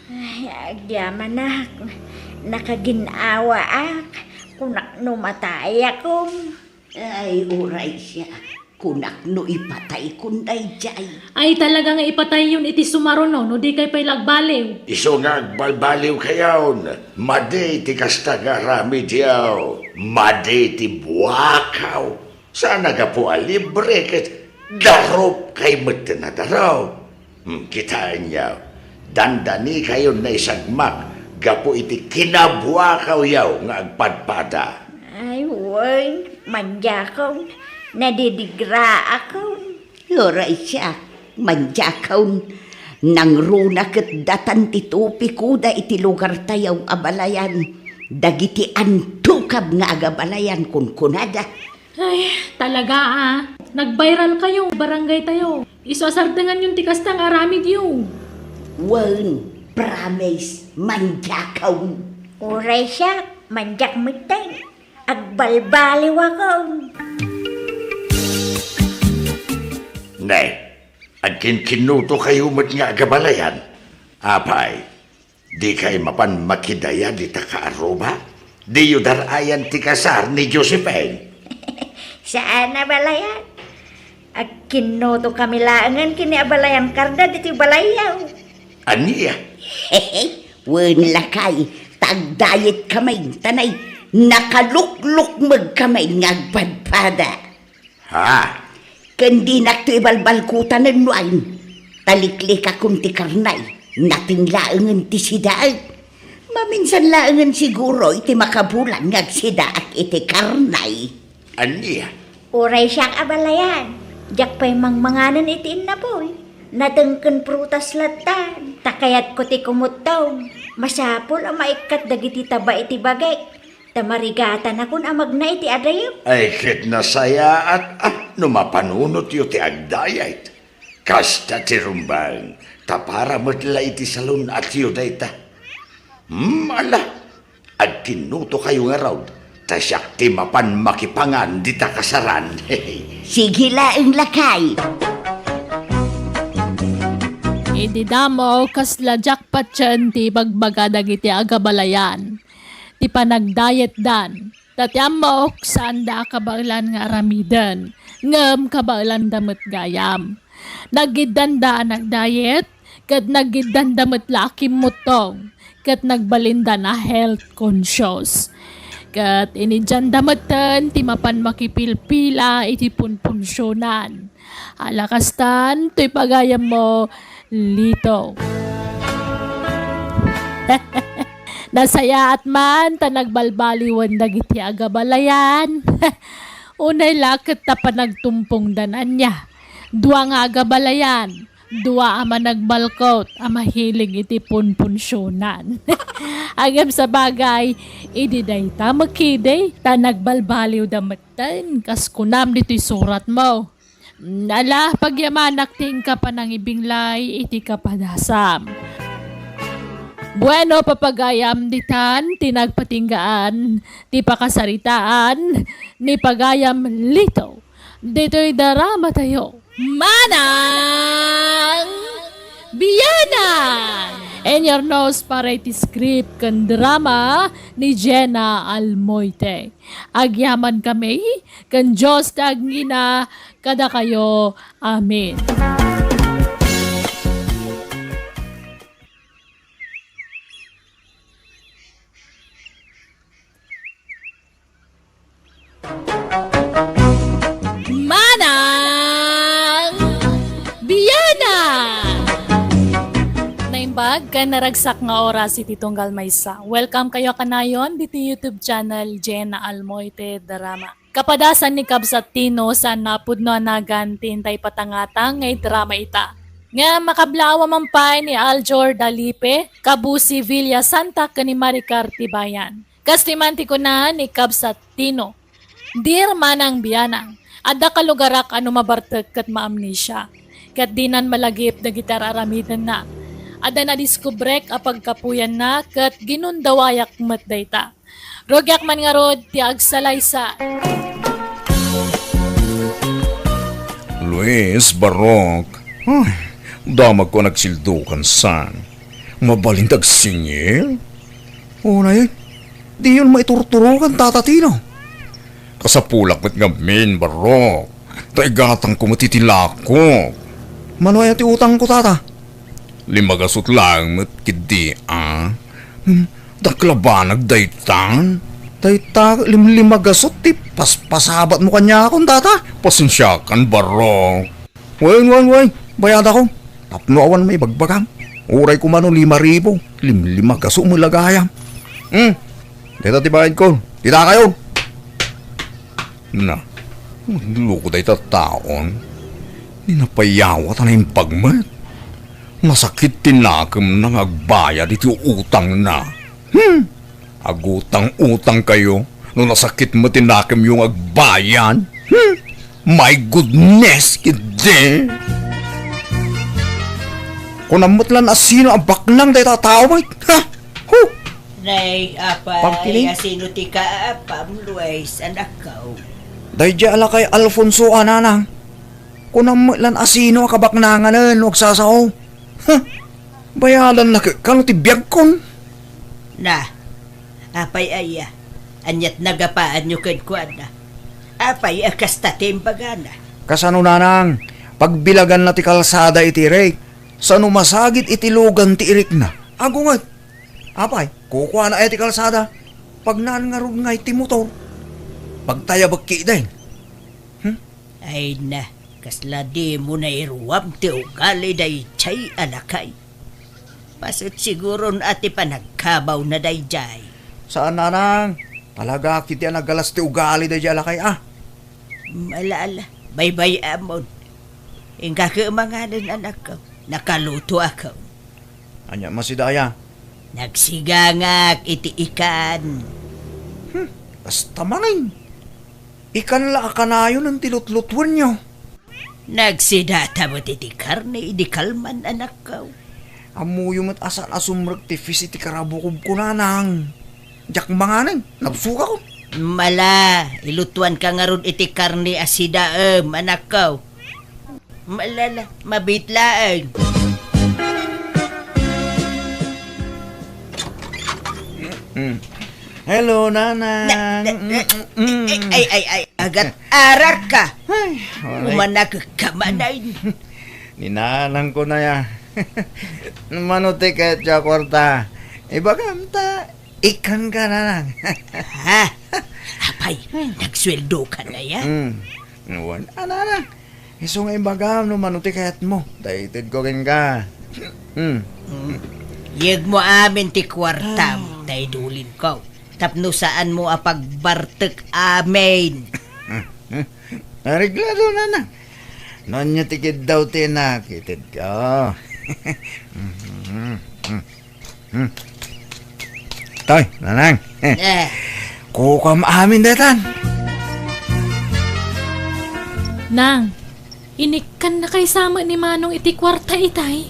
Ay, agyamanak, nakagin-awaak, kunak no matayakon. Ay, uray siak, kunak no ipataykon daydiay. Ay, talaga nga ipatayyon iti sumaruno, no dikay pay la agbaliw. Isu nga agbalbaliwkayon, madi ti kasta nga aramidyo, madi ti buakaw. Saan a gapu a libre ket darupkay met ti nadarup. Hmm, kitaenyo, dandanikayon naisagmak gapu iti kinabuakawyo nga agpadpada. Ay, wen, mandiakon, nadidigraakon. Uray siak, mandiakon, nangruna ket datan ti tupikoda iti lugartayo, abalayan. Dagiti antukab nga agabalayan, kunkunada. Ay, talaga, ah. Nag-viral kayo, barangay tayo. Isu a sardenganyon ti kasta nga aramidyo. Wen, promise, mandiakon. Uray siak, mandiak metten. Agbalbaliwakon. Ne, agkinkinnutokayo met nga agabalayan. Apay, dikay mapan makidaya dita kaaruba? Diyo dar-ayan ti kasar ni Josephine? Saan a balayan. Agkinnutokami laengen ken ni abalayan Karda ditoy balayyo. Ania? Wen lakay, ta agdiet kami, ta nay, nakaluklukmeg kami nga agpadpada. Ha? Ken dinakto ibalbalkutanen no ain, ta liklikakon ti karnay, nateng laengen ti sidaek. Maminsan laengen siguro iti makabulan nga agsidaak iti karnay. Ania? Uray siak a balayan, diak pay mangmanganen iti innapoy. Nateng ken prutas lattan, ta kayatko ti kumuttong. Masapul a maikkat dagiti taba iti bagik. Ta marigatanakon a magna iti adayek. Ay, ket nasayaat, ah, no mapanunotyo ti agdayet. Kasta ti rumbeng, ta para met la iti salun-atyo dayta. Hmm, ala, agkinnutokayo ngarud, ta siak ti mapan makipangan dita kasaran. Sige laeng, lakay. Idi damo, kasla jackpot ti ibagbaga dagiti agabalayan. Ti panagdayetdan. Ta ti ammok, saanda a kabaelan nga aramiden, ngem kabaelanda met gayam. Nagiddanda a nagdayet, ket nagiddanda met la a kimmuttong, ket nagbalindan a health conscious. Ket inidianda metten ti mapan makipilpila iti punpunsionan. Ala kastan, toy pagayammo, Lito. Nasayaat man ta nagbalbaliwen dagiti agabalayan. Unay la ket ta panagtumpongdan ania. Dua nga agabalayan, Dua a managbalkot a mahilig iti punpunsionan. Ngem sabagay, idi dayta met idi, ta nagbalbaliwda metten, kas kunam ditoy suratmo. Ala, pagyamanak ti inka panangibinglay iti kapadasam. Bueno, papagayam ditan ti nagpatinggaan ti pakasaritaan ni Pagayam Lito ditoy darama tayo. Manang Bianang! And your nose para iti script ken drama ni Jenna Almoite. Agyaman kami ken Dios ti agngina kadakayo. Amen. Manang Bianang! Naimbag ken naragsak nga oras iti tunggal maysa. Welcome kayo kanayon diti YouTube channel Jenna Almoite Drama. Kapadasan ni Kabsat Tino saan napudno a nagan ti intay patangatang nga idrama ita. Nga makablaawa man pay ni Aljor Dalipe, Kabusi Villa Santa ken ni Maricar Tibayan. Kas ti man ti kuna ni Kabsat Tino, "Dear Manang Bianang, adda kalugarak a no mabartek ket maamnesia. Ket dinan malagip dagiti ar-aramidenna. Adda nadiskubrek a pagkapuyanna ket ginundawayak met dayta. Rugiak man ngarud ti agsalaysay." Luis, Barok. Ay, damagko a nagsildukan san. Mabalin ti agsingil? Unay, diyon maiturturokan, Tata Tino. Kasapulak met ngamin, Barok. Ta igatangko met iti lakok. Mano aya ti utangko, Tata? Lima gasut laeng met ketdi, a. Hmm, dakkel a banag daytan. Dayta limlima gasut ti paspasabatmo kaniakon, Tata. Pasensiakan, Barok. Wen, wen, wen, bayadakon. Tapno awan maibagbagam. Uray koma no lima ribu, limlima gasut met la gayam. Hmm, dayta ti bayadko. Dita kayo. Na, loko dayta taon. Ni napayawat a naimbag met. Nasakit ti nakemna nga agbayad iti utangna. Hmm! Agutang-utang kayo no nasakit met ti nakemyo nga agbayad. Hmm! My goodness, ketdi! Kunam met lan a sino a baknang dayta a tao met. Ha? Huh! Nay, apay, Pagkiling? Asino ti kaapam, Luis, anakko? Daydiay a lakay Alfonso a nanang. Kunam met lan a sino a kabaknanganen no agsasao. Huh! Bayadanna ket kano ti biagkon? Na, apay aya, aniat nagapaanyo kenkuana? Apay a kasta ti imbagana? Kasano, nanang? Pagbilaganna ti kalsada iti irik. Sano masagid iti lugan ti irikna? Agunget. Apay, kukuana aya ti kalsada? Pagnaan ngarud ngay ti motor. Pagtayabek ketdin. Hmm? Ay na, kasla dimo nairuam ti ugali daydiay a lakay. Paset siguron a ti panagkabawna daydiay. Saan, nanang. Talaga ketdi a nagalas ti ugali daydiay a lakay, a. Malala, baybay-amon. Inka kemanganen, anakko. Nakalutoakon. Ania, masidaya? Nagsigangak iti ikan. Hmm, kasta manen. Ikan la a kanayonen ti lutlutuenyo. Nagsidata met iti karne idi kalman, anakko. Ammoyo met a saan a sumrek ti fish iti karabukobko, nanang. Diak manganen, nabsogakon. Mala, ilutuanka ngarud iti karne a sidaem, anakko. Malala, mabit laeng. Mm. Hello, nanang. Na, na, na, Mm, mm, mm. Ay, ay, ay, agat arak ka. Ay, waray. Umanak ka man ay. Ni nanang ko na ya. Mano ti ket ya kwarta? Ibagam ta, ikan ka, nanang. Ha? Apay, nagsueldoka na ya? Mm. Wen, a, nanang. Isu nga ibagam no mano ti kayatmo. Daytedko kenka. Hmm. Mm. Yegmo amin ti kuartam, tay dulinko. Tapno saanmo a pagbartek amin. Areglado, nanang. No ania ti kiddaw ti inak, itedko. Hmm. Toy, Nanang. Eh. Kukuam amin daytan. Nang, inikkannakay sa met ni Manong iti kuarta itay?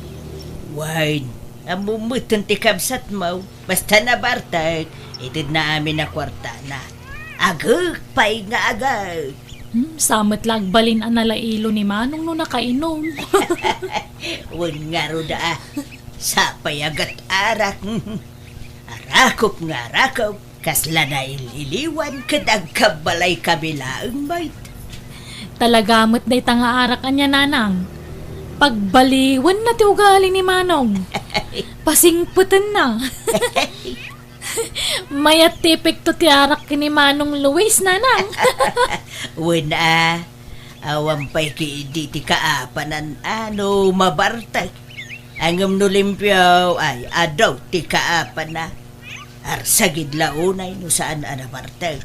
Wen, ammom metten ti kabsatmo. Basta nabartek, itedna amin a kuartana. Agek pay nga agek. Hmm, sa met la agbalin a nalailo ni Manong no nakainom. Wen ngarud a, sapay a gat-arak. Arakop nga arakop, kasla naililiwan ket agkabbalay kami laeng met. Talaga met dayta nga arak ania, Nanang. Pagbaliwenna ti ugali ni Manong. Pasingpetenna. Mayat ti epekto ti arak ken ni Manong Luis, Nanang. Wen a, awan pay ketdi ti kaapanan a no mabartek. Ngem no limpio, ay, adu ti kaapanna. Arsagid la unay no saan a nabartek.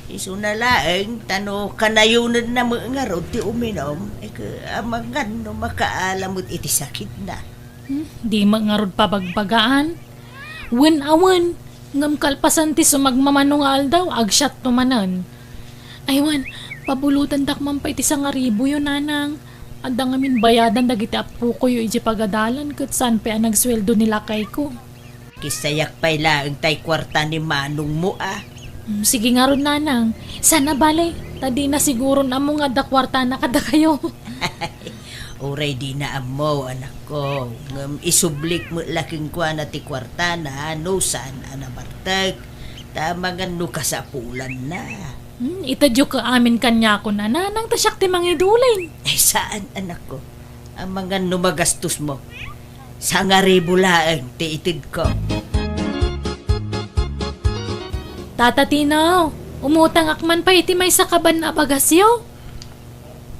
Isuna laeng, ta no kanayonenna met ngarud ti uminom, ay, amangan no makaala met iti sakitna. Hmm, di met ngarud pabagbagaan. Wen a wen, ngem kalpasan ti sumagmamano nga aldaw, agsiatto manen. Ay wen, pabulotendak man pay ti sangaribuyo, Nanang. Adda ngamin bayadan dagiti appokoyo idiay pagadalan ket saan pay a nagsueldo ni lakayko. Kisayak pay laeng tay kuarta ni manongmo a. Mm, sige ngarud, Nanang. Saan a bale, ta dina siguron ammo nga adda kuartana kadakayo. Uray dina ammo, anakko, ngem isublik met la kenkuana ti kuartana no saan a nabartek, ta amangan no kasapulanna. Hmm, itedyo ket amin kaniakon a, Nanang, ta siak ti mangidulin. Ay, saan, anakko. Amangan no magastosmo. Sangaribu laeng ti itedko. Tata Tino, umutangak man pay iti maysa kaban a bagasyo?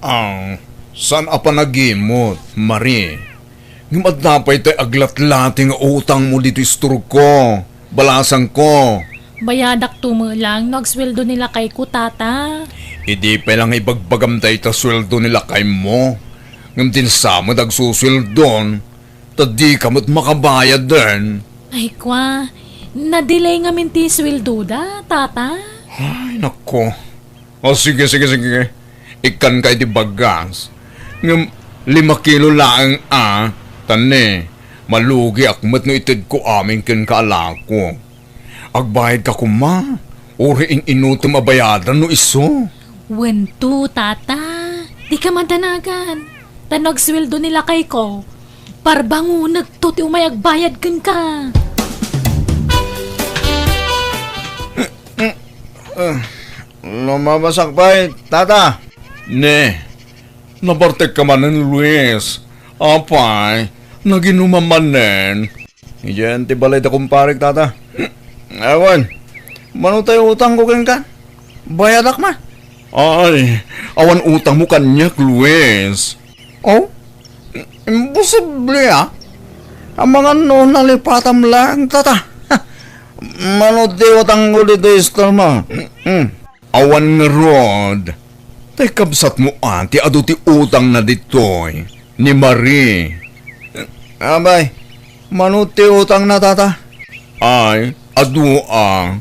Ah, saan a panagimot, Marie? Ngem adda pay tay aglatlati nga utangmo ditoy istorko, balasangko. Bayadakto met laeng no agsueldo ni lakayko, Tata. Idi pay la nga ibagbagam dayta sueldo ni lakaymo, ngem dinsa met agsusueldon, ta dika met makabayaden. Ay, kua, na-delay ngamin ti sueldoda, Tata. Ay, nako. O, sige, sige, sige. Ikkanka iti bagas. Ngem lima kilo laeng a, ta ne, malugiak met no itedko amin kenka a lako. Agbayadka koma, uray in-inutem a bayadan no isu. Wen to, Tata. Dika madanagan. Ta no agsueldo ni lakayko, parbangonekto ti umay agbayad kenka. Ah, lumabasak pay, Tata. Ne, nabartekka manen, Luis. Apay, naginomam manen. Idiay ti balay da kumparek, Tata. Awan, mano tay utangko kenka? Bayadak man. Ay, awan utangmo kaniak, Luis. Oh? Imposible, ah. Amangan no nalipatam laeng, Tata. Mano ti utangko ditoy istormo? Hmm. Awan ngarud. Tay kabsatmo a ti adu ti utangna ditoy, ni Marie. Abay, mano ti utangna, Tata? Ay, adu a.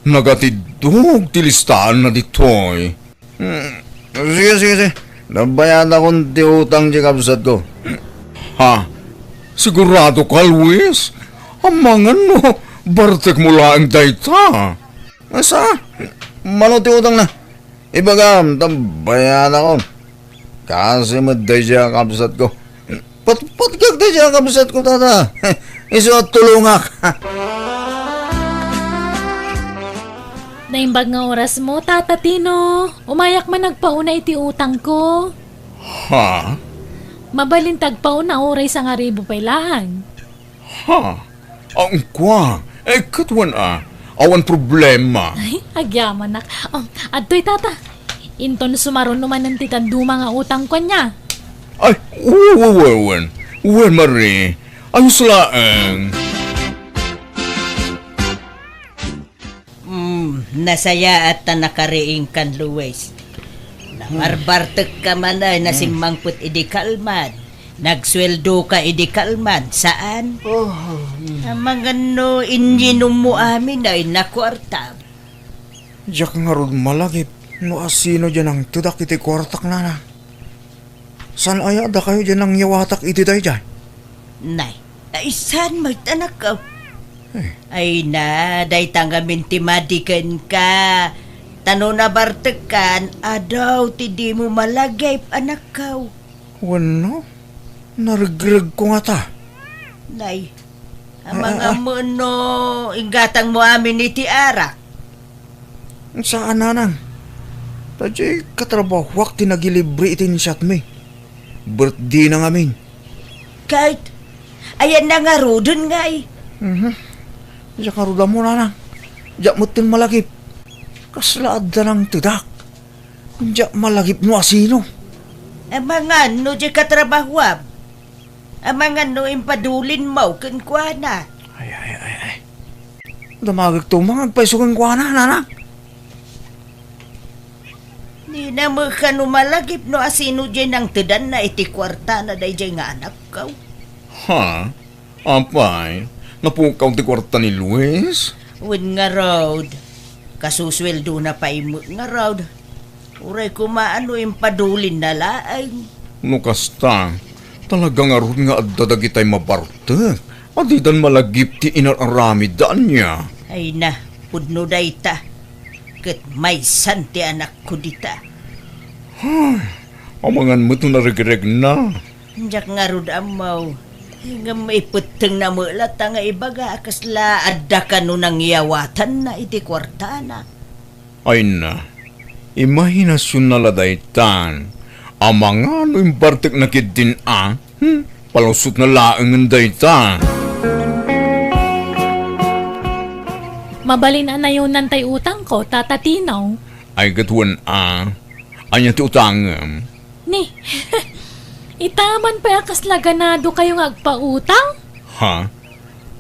Nagatiddog ti listaanna ditoy. Hmm, sige, sige, sige. Nabayadakon ti utang ti kabsatko. Ha? Sigurado ka, Luis? Amangan no bartekmo laeng dayta. Asa? Mano ti utangna? Ibagam, ta bayadakon. Kasi met daydiay a kabsatko. Patpatkak daydiay a kabsatko, Tata. Isu a tulongak. Naimbag nga orasmo, Tata Tino. Umayak man agpauna iti utangko. Ha? Mabalin ti agpauna uray sangaribu pay laeng. Ha? Ang kua? Eh, ket wen a. Awan problema. Ay, agyamanak. Oh, adtoy, Tata. Inton sumaruno manen ti dadduma nga utangko ania. Ay, wen, wen, wen, wen. Wen, Marie. Ayos laeng. Mm, nasayaat ta nakariingkan, Luis. Nabarbartekka man ay nasimmangpet idi kalman. Nagsueldoka idi kalman, saan? Oh, mm. Amangan no inyinummo amin ay nakuarta. Diak ngarud malagip no asino diay nangtedak iti kuartak, nana. Saan aya a dakayo diay nangyawatak iti daydiay? Nay, ay saan met, anakko? Eh. Ay na, dayta ngamin ti madi kenka. Ta no nabartekkan, adu ti dimo malagip, anakko. Wenno, naregregko ngata. Nay, Ah, ah, ah. Amangan no inggatangmo amin iti arak. Saan, nanang. Ta diay katrabahoak ti nagilibre iti insyatmi. Birthday na ngamin. Ket, ayan na ngaruden ngay. Mhm. Diak ngarud ammo, nanang. Diak metten malagip. Kasla adda nangtedak. Diak malagip no asino. Amangan no diay katrabahoam. Amangan no impadulinmo kenkuana. Ay, ay, ay, ay. Damagekto man nga agpayso kenkuana, nana. Dina met kano malagip no asino diay nangtedanna iti kuartana daydiay nga anakko. Ha? Apay, napukaw ti kuarta ni Luis? Wen ngarud. Kasusueldona pay met ngarud. Uray koma no impadulinna laeng. No kasta, talaga ngarud nga adda dagitay mabartek a didan malagip ti inar-aramidda ania. Ay na, pudno dayta. Ket maysan ti anakko dita. Ay, amangan met no naregregna. Diak ngarud ammo. Ngem ipettengna met latta nga ibaga a kasla adda kano nangyawatanna iti kuartana. Ay na, imahinasionna la daytan. Amangan no imbartekna ketdin a, hmm, palusotna laengen dayta. Mabalin a nayonan tay utangko, Tata Tino. Ay, ket wen a, ania ti utangem? Ni, ita man pay a kasla ganadokayo nga agpautang? Ha?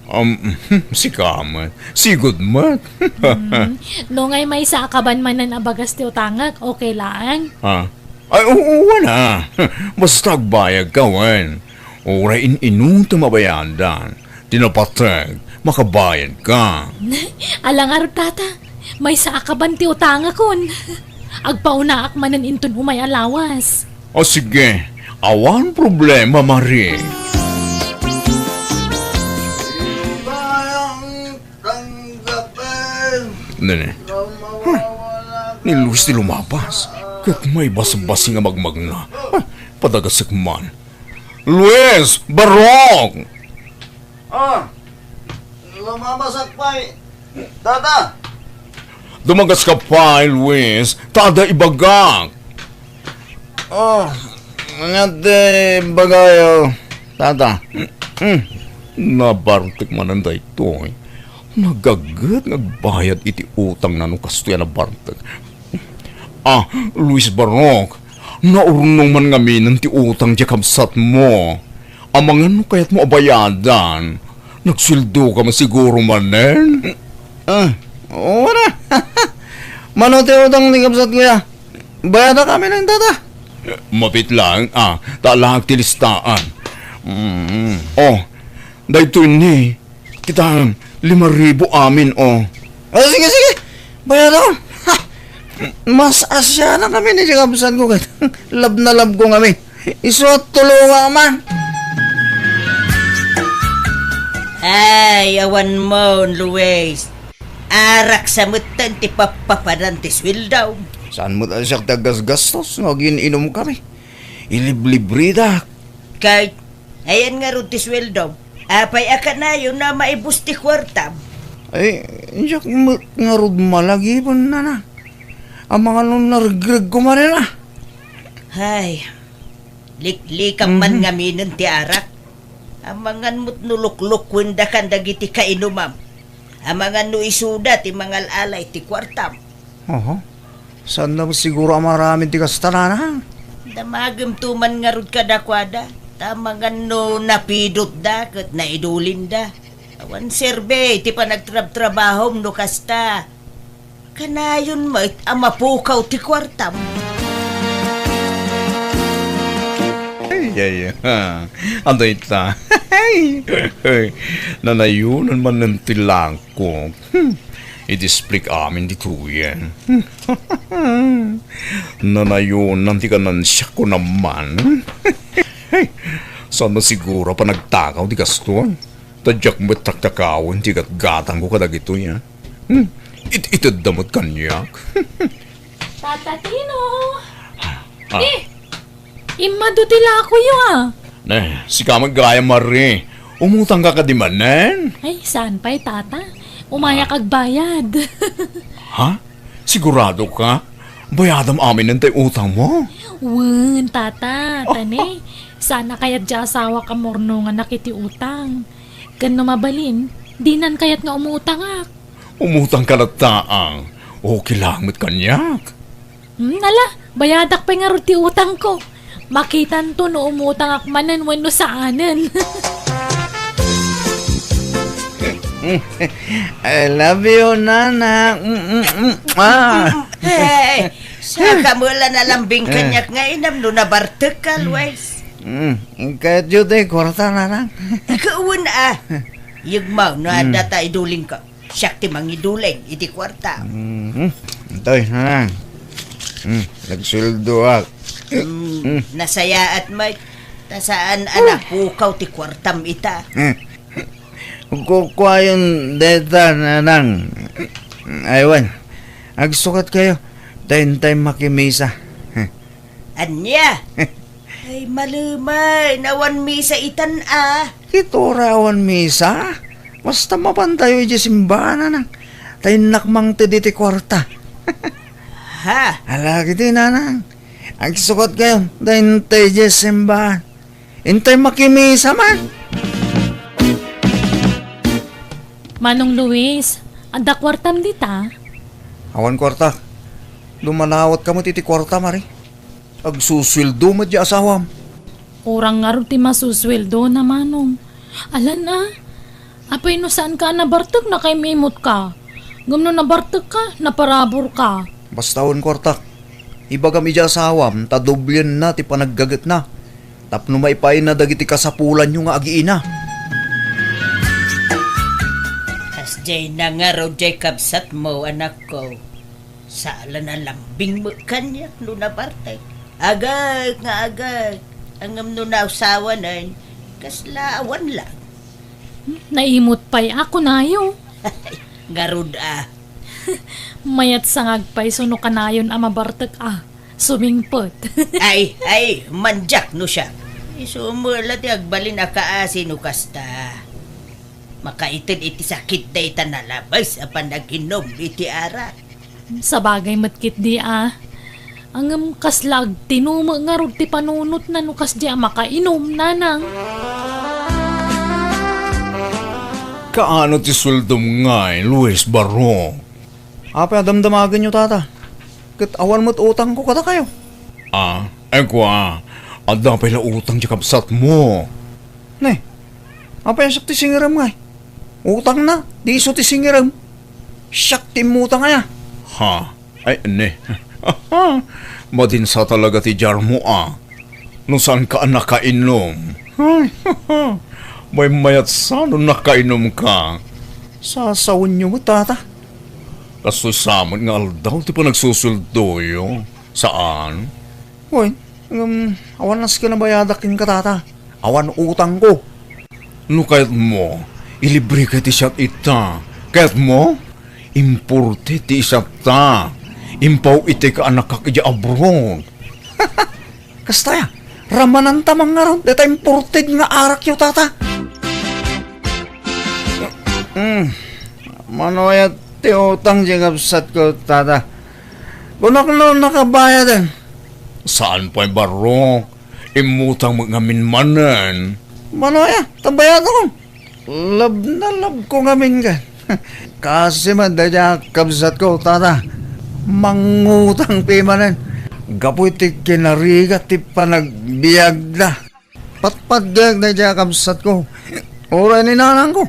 Um, sika met. Sigud met. Hmm. No ngay maysa a kaban manen a bagas ti utangek, okay laeng? Ha? Ay, oo, wen a. Basta agbayadka, wen. Uray in-inutem a bayadan. Ti napateg, makabayadka. Ala ngarud, Tata. Maysa a kaban ti utangakon. Agpaunaak manen inton umay a lawas. O sige, awan problema, Marie. Nene. Huh. Ni Luis ti lumabas. Ket maibasbasing a magmagna. Huh. Padagasek man. Luis! Barok! Ah, lumabasak pay, Tata. Dumagaska pay, Luis, ta adda ibagak. Oh, ania ti ibagayo, Tata? Hmm, nabartek manen daytoy. Nagaget nga agbayad iti utangna no kastoy a nabartek. Ah, Luis Barok, naurnong man ngaminen ti utang ti kabsatmo. Amangan no kayatmo a bayadan, nagsueldoka man siguro manen? Ah, oo na. Mano ti utang ti kabsatko ya? Bayadak amin, Tata. Mapit lang, ah, ta alaak ti listaan. Mm. Oh, daytoy ni, Kita, lima ribu amin, oh. Ah, sige, sige. Bayadon. Ha! Mas asianak amin iti kabsatko ket love na love ko ngamin. Isu a tulonga man. Ay, awan mo, Luis. Arak sa metten ti pappapanan ti sueldo. Saan met a siak ti aggasgastos no agin-inumkami? Iliblibridak. Kay, ayan ngarud ti sueldo. Apay a kanayon a maibus ti kuartam? Ay, diak met ngarud malagipen, nana. Amangan no naregregko manen a. Hay, liklikam man ngaminen ti arak. Amangan met no luklukwendakan dagiti kainumam. Amangan no isuda ti mangal-alay ti kuartam. Oho. Saanna met siguro a maaramid ti kasta, nana? Damagem to man ngarud kadakuada. Ta amangan no napidotda ket naidulinda. Awan serbi ti panagtrabtrabahom no kasta. Kanayon met a mapukaw ti kuartam. Ay, ha. Adda ita. Nanayonan manen ti langkok. Hmm. Iti split amin ditoyen. Nanayonan ti kanansiak ko naman. Saan na siguro a panagtakaw ti kastoy? Ta diak met taktakawen ti gatgatangko kadagitoy, a. Hmm. It-itedda met kaniak. Tata Tino! Ah. Eh! Immadu ti lakoyo, a. Ne, sika met gayam, Marie. Umutangka kadi manen? Ay, saan pay, Tata. Umayak agbayad. Ha? Sigurado ka? Bayadam aminen tay utangmo? Wen, Tata, ta ne, saan a kayat ti asawak a murnonganak iti utang. Ken no mabalin, dinan kayat nga umutangak. Umutangka latta, a. Okay lang met kaniak. Hmm, ala, bayadak pay ngarud ti utangko. Makitanto no umutangak manen wenno saanen. I love you, Nana. Mm, mm, mm. Ah. Hey, saka mo la nalambing kaniak nga inam no nabartek ka, Luis. Mm, kayatyo ti kwarta, Nanang? Kawan, a. Yegmaw no adda ta idulingko. Siak ti mangiduling iti kuarta. Mhm. Intoy, Nanang. Hmm, nagsueldoak. Hmm, nasayaat met. Ta saan a napukaw ti kuartam ita. Hmm. Kukuayon dayta, Nanang. Ay, wen. Agsukatkayo. Ta intay makimisa. Ania? Ay, malumen, awan misa itan a. Ket uray awan misa, basta mapantayo idiay simbaan, Nanang. Ta innak mangted iti kuarta. Ha? Ala, kiti, Nanang. Agsukatkayo, ta intay idiay simbaan. Intay makimisa man. Manong Luis, adda kuartam dita? Awan kuarta. Dumalawat ka met iti kuarta, Mari. Agsusueldo met ti asawam. Kurang ngarud ti masusueldona, Manong. Alan a, apay no saanka a nabartek, nakaim-imutka. Ngem no nabartekka, naparaburka. Basta awan kuartak. Ibagam iti asawam ta doblienna ti panaggagetna tapno maipaayna dagiti kasapulanyo nga agiina. Kasdiay ngarud diay kabsatmo, anakko. Saan a nalambing met kaniak no nabartek. Agek nga agek. Ngem no nausawanen, kasla awan lang. Naimut pay a kunayo. Ngarud a. Mayat sangag pay suno kanayon a mabartek a sumingpet. Ay, ay, mandiak no siak. Isu met la ti agbalin a kaasi no kasta. Makaited iti sakit dayta nalabes a panaginum iti arak. Sabagay met ketdi a. Ngem kasla agtinumek ngarud ti panunotna no kasdi a makainum, Nanang. Kaano ti sueldom ngay, Luis Barro? Apay a damdamagenyo, Tata? Ket awan met utangko kadakayo. Ah, ay kua, adda pay la utang ti kabsatmo. Ne, apay a siak ti singirem ngay? Utangna, di isu ti singirem. Siak ti immutang aya. Ha? Ay, ne. Madinsa talaga ti diarmo a. No saanka a nakainom. Ay, maymayat sa no nakainumka. Sasawenyo met, Tata. Kastoy sa met nga aldaw ti panagsusueldoyo. Saan? Wen, ngem awan nasken a bayadak kenka, Tata. Awan utangko. No kayatmo, ilibreka ti siat ita. Kayatmo? Imported ti isiatta. Impaw-itek a annakak idiay abroad. Kasta aya, ramananta man ngarud dayta imported nga arakyo, Tata. Mm. Mano aya ti utang ti kabsatko, Tata? Kunak no nakabayaden. Saan pay, Barrok? Immutang met ngamin manen. Mano aya, ta bayadakon. Love na love ko ngamin ka. Kasi man, dayta kabsatko, Tata. Mangutang ti manen. Gapu iti kinarigat ti panagbiagda. Patpatgek dayta kabsatko. Uray ni nanangko.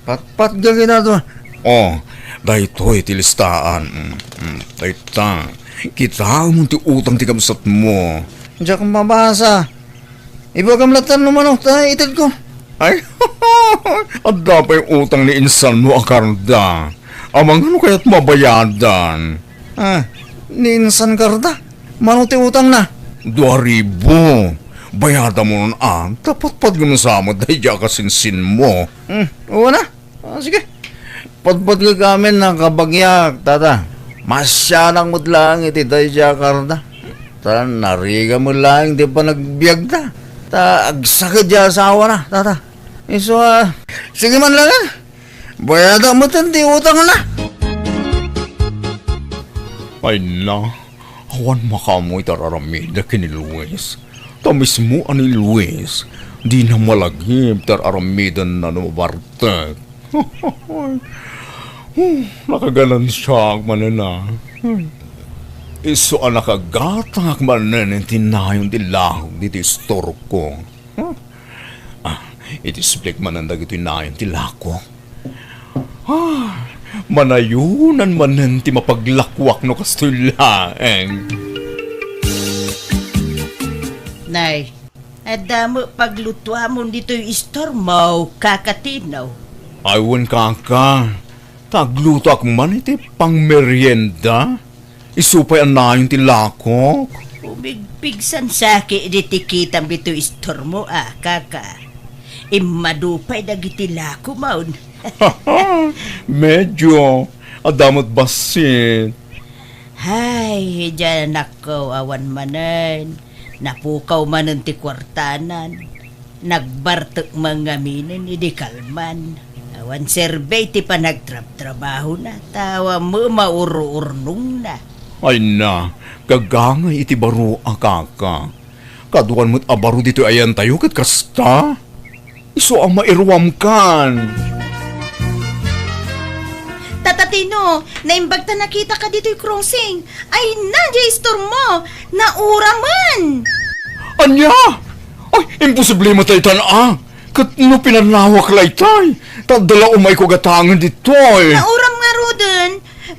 Patpatgek ida to. Oh, daytoy ti listaan. Mm, mm, dayta. Kitaem ti utang ti kabsatmo. Diak mabasa. Ibagam latta no mano ta itedko. Ay, adda pay utang ni insanmo a Carda. Amangan no kayat mabayadan. Ah, ni insan Carda? Mano ti utangna? Dua ribu. Bayadamon a, ta patpat ngem sa met daydiay a kasinsinmo. Hmm, wen a. Ah, sige. Patpat nga amin a kabagyak, tata. Masianak met laeng iti daydiay a Carda. Ta narigat met laeng ti panagbiagda. Ta agsakit ti asawana, tata. Isu a, sige man laeng. Bayadak met ti utangna. Ay na, awan makaammo iti ar-aramidek ken ni Luis. Ta mismo a ni Luis, dina malagip ti ar-aramidenna no mabartek. Hmm, nakaganansiaak manen a. Isu a nakagatangak manen iti nayon ti lakok ditoy istorko. Ah, iti siblik manen dagitoy nayon ti lakok. Ah, manayonan manen ti mapaglakuak no kastoy laeng. Nay, adda met paglutuamon ditoy istormo, Kaka Tino? Ay, wen, kaka. Ta aglutoak man iti pangmerienda. Isu pay a nayon ti lakok. Umigpigsansaki idi ti kitam ditoy istormo a, kaka. Immadu pay dagiti lakomon. Medyo. Adda met bassit. Hay, idiay anakko, awan manen. Napukaw manen ti kuartanan. Nagbartek man ngaminen idi kalman. Awan serbi ti panagtrabtrabahona, ta awan met maururnongna. Ay na, gagangay iti baro a kaka. Kaduan met a baro ditoy ayantayo ket kasta. Isu a mairuamkan. Tata Tino, naimbag ta nakitaka ditoy crossing. Ay na, diay istormo. Nauramen! Ania? Ay, imposible met daytan a. Ket no pinanawak laytay, ta adda la umayko gatangen ditoy. Nauram ngaruden,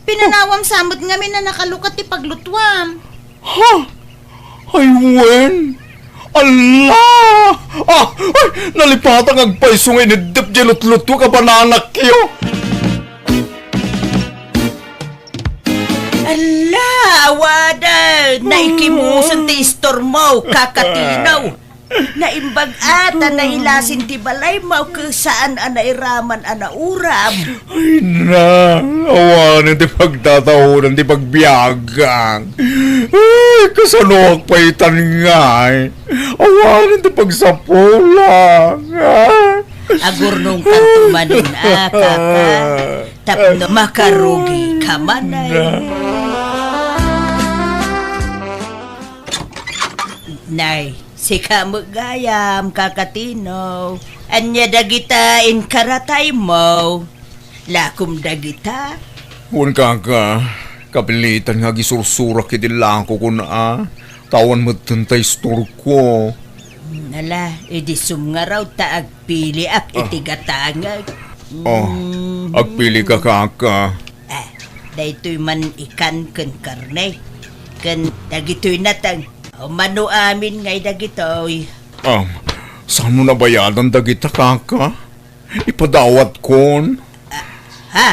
pinanawam sa met ngamin a nakalukat ti paglutuam. Ha? Ay, wen? Alla! Ah, ay, nalipatang agpayso nga ineddep diay lutlutuek a bananakyo. Alla, awanen! Naikimusen ti istormo, Kaka Tino. Naimbag a ta nailasin ti balaymo ket saan a nairaman a nauram. Ay na, awanen ti pagtataonan ti pagbiagak. Ay, kasanoak pay tan ngay? Awanen ti pagsapulak. Ah. Agurnongkanto manen a, kaka, tapno makarugika manen. Nay, sika met gayam, Kaka Tino. Ania dagita inkarataymo? Lakom dagita? Wen, kaka, kapilitan nga agisursurak iti lakokon a. Ta awan metten ta istorko. Ala, idi sumngarud ta agpiliak iti gatangek. Oh, agpilika, kaka. Ah, daytoy man ikan ken karne. Ken dagitoy nateng. O, mano amin ngay dagitoy. Um, saan mo nabayadan dagita, kaka? Ipadawatkon. Ah, ha?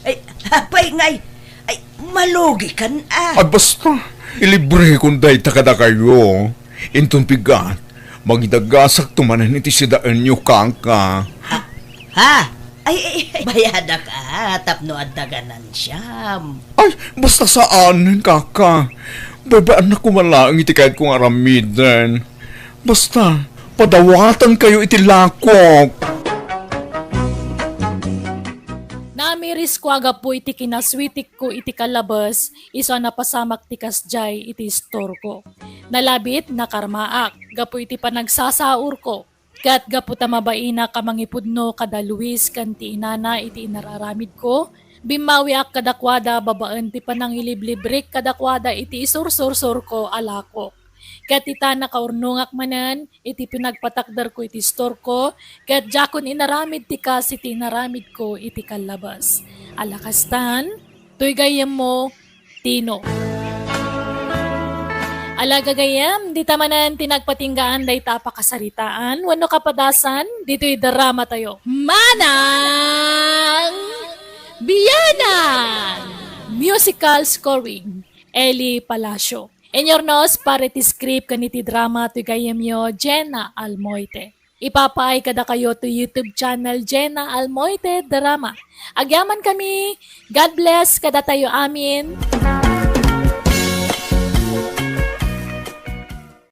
Ay, apay ngay? Ay, malugikan a. Ay, basta, ilibrekon dayta kadakayo. Inton pigat, mangidagasakto manen iti sidaenyo, kaka. Ah, ha? Ay, ay, ay, bayadak a, tapno adda ganansiam. Ay, basta saanen, kaka. Baybay-annak koma laeng iti kayatko nga aramiden. Basta, padawatankayo iti lakok. Namirisko a gapu iti kinaswitikko iti kallabes, isu a napasamak ti kasdiay iti istorko. Nalabit, nakarmaak, gapu iti panagsasaurko. Ket gapu ta mabainak a mangipudno kada Luis ken ti inana iti inar-aramidko, bimmawiak kadakuada babaen ti panangiliblibrek kadakuada iti isursursurko a lakok. Ket ita, nakaurnongak manen iti pinagpatakderko iti istorko, ket diakon inaramid ti kas iti inaramidko iti kallabes. Ala kastan, toy gayyemmo, Tino. Ala gagayyem, dita manen ti nagpatinggaan dayta a pakasaritaan wenno kapadasan ditoy drama tayo. Manang Biyanan! Musical scoring, Eli Palacio. Inyurnos para iti script ken iti drama toy gayyemyo, Jenna Almoite. Ipapaay kadakayo to YouTube channel, Jenna Almoite Drama. Agyamankami. God bless kadatayo amin.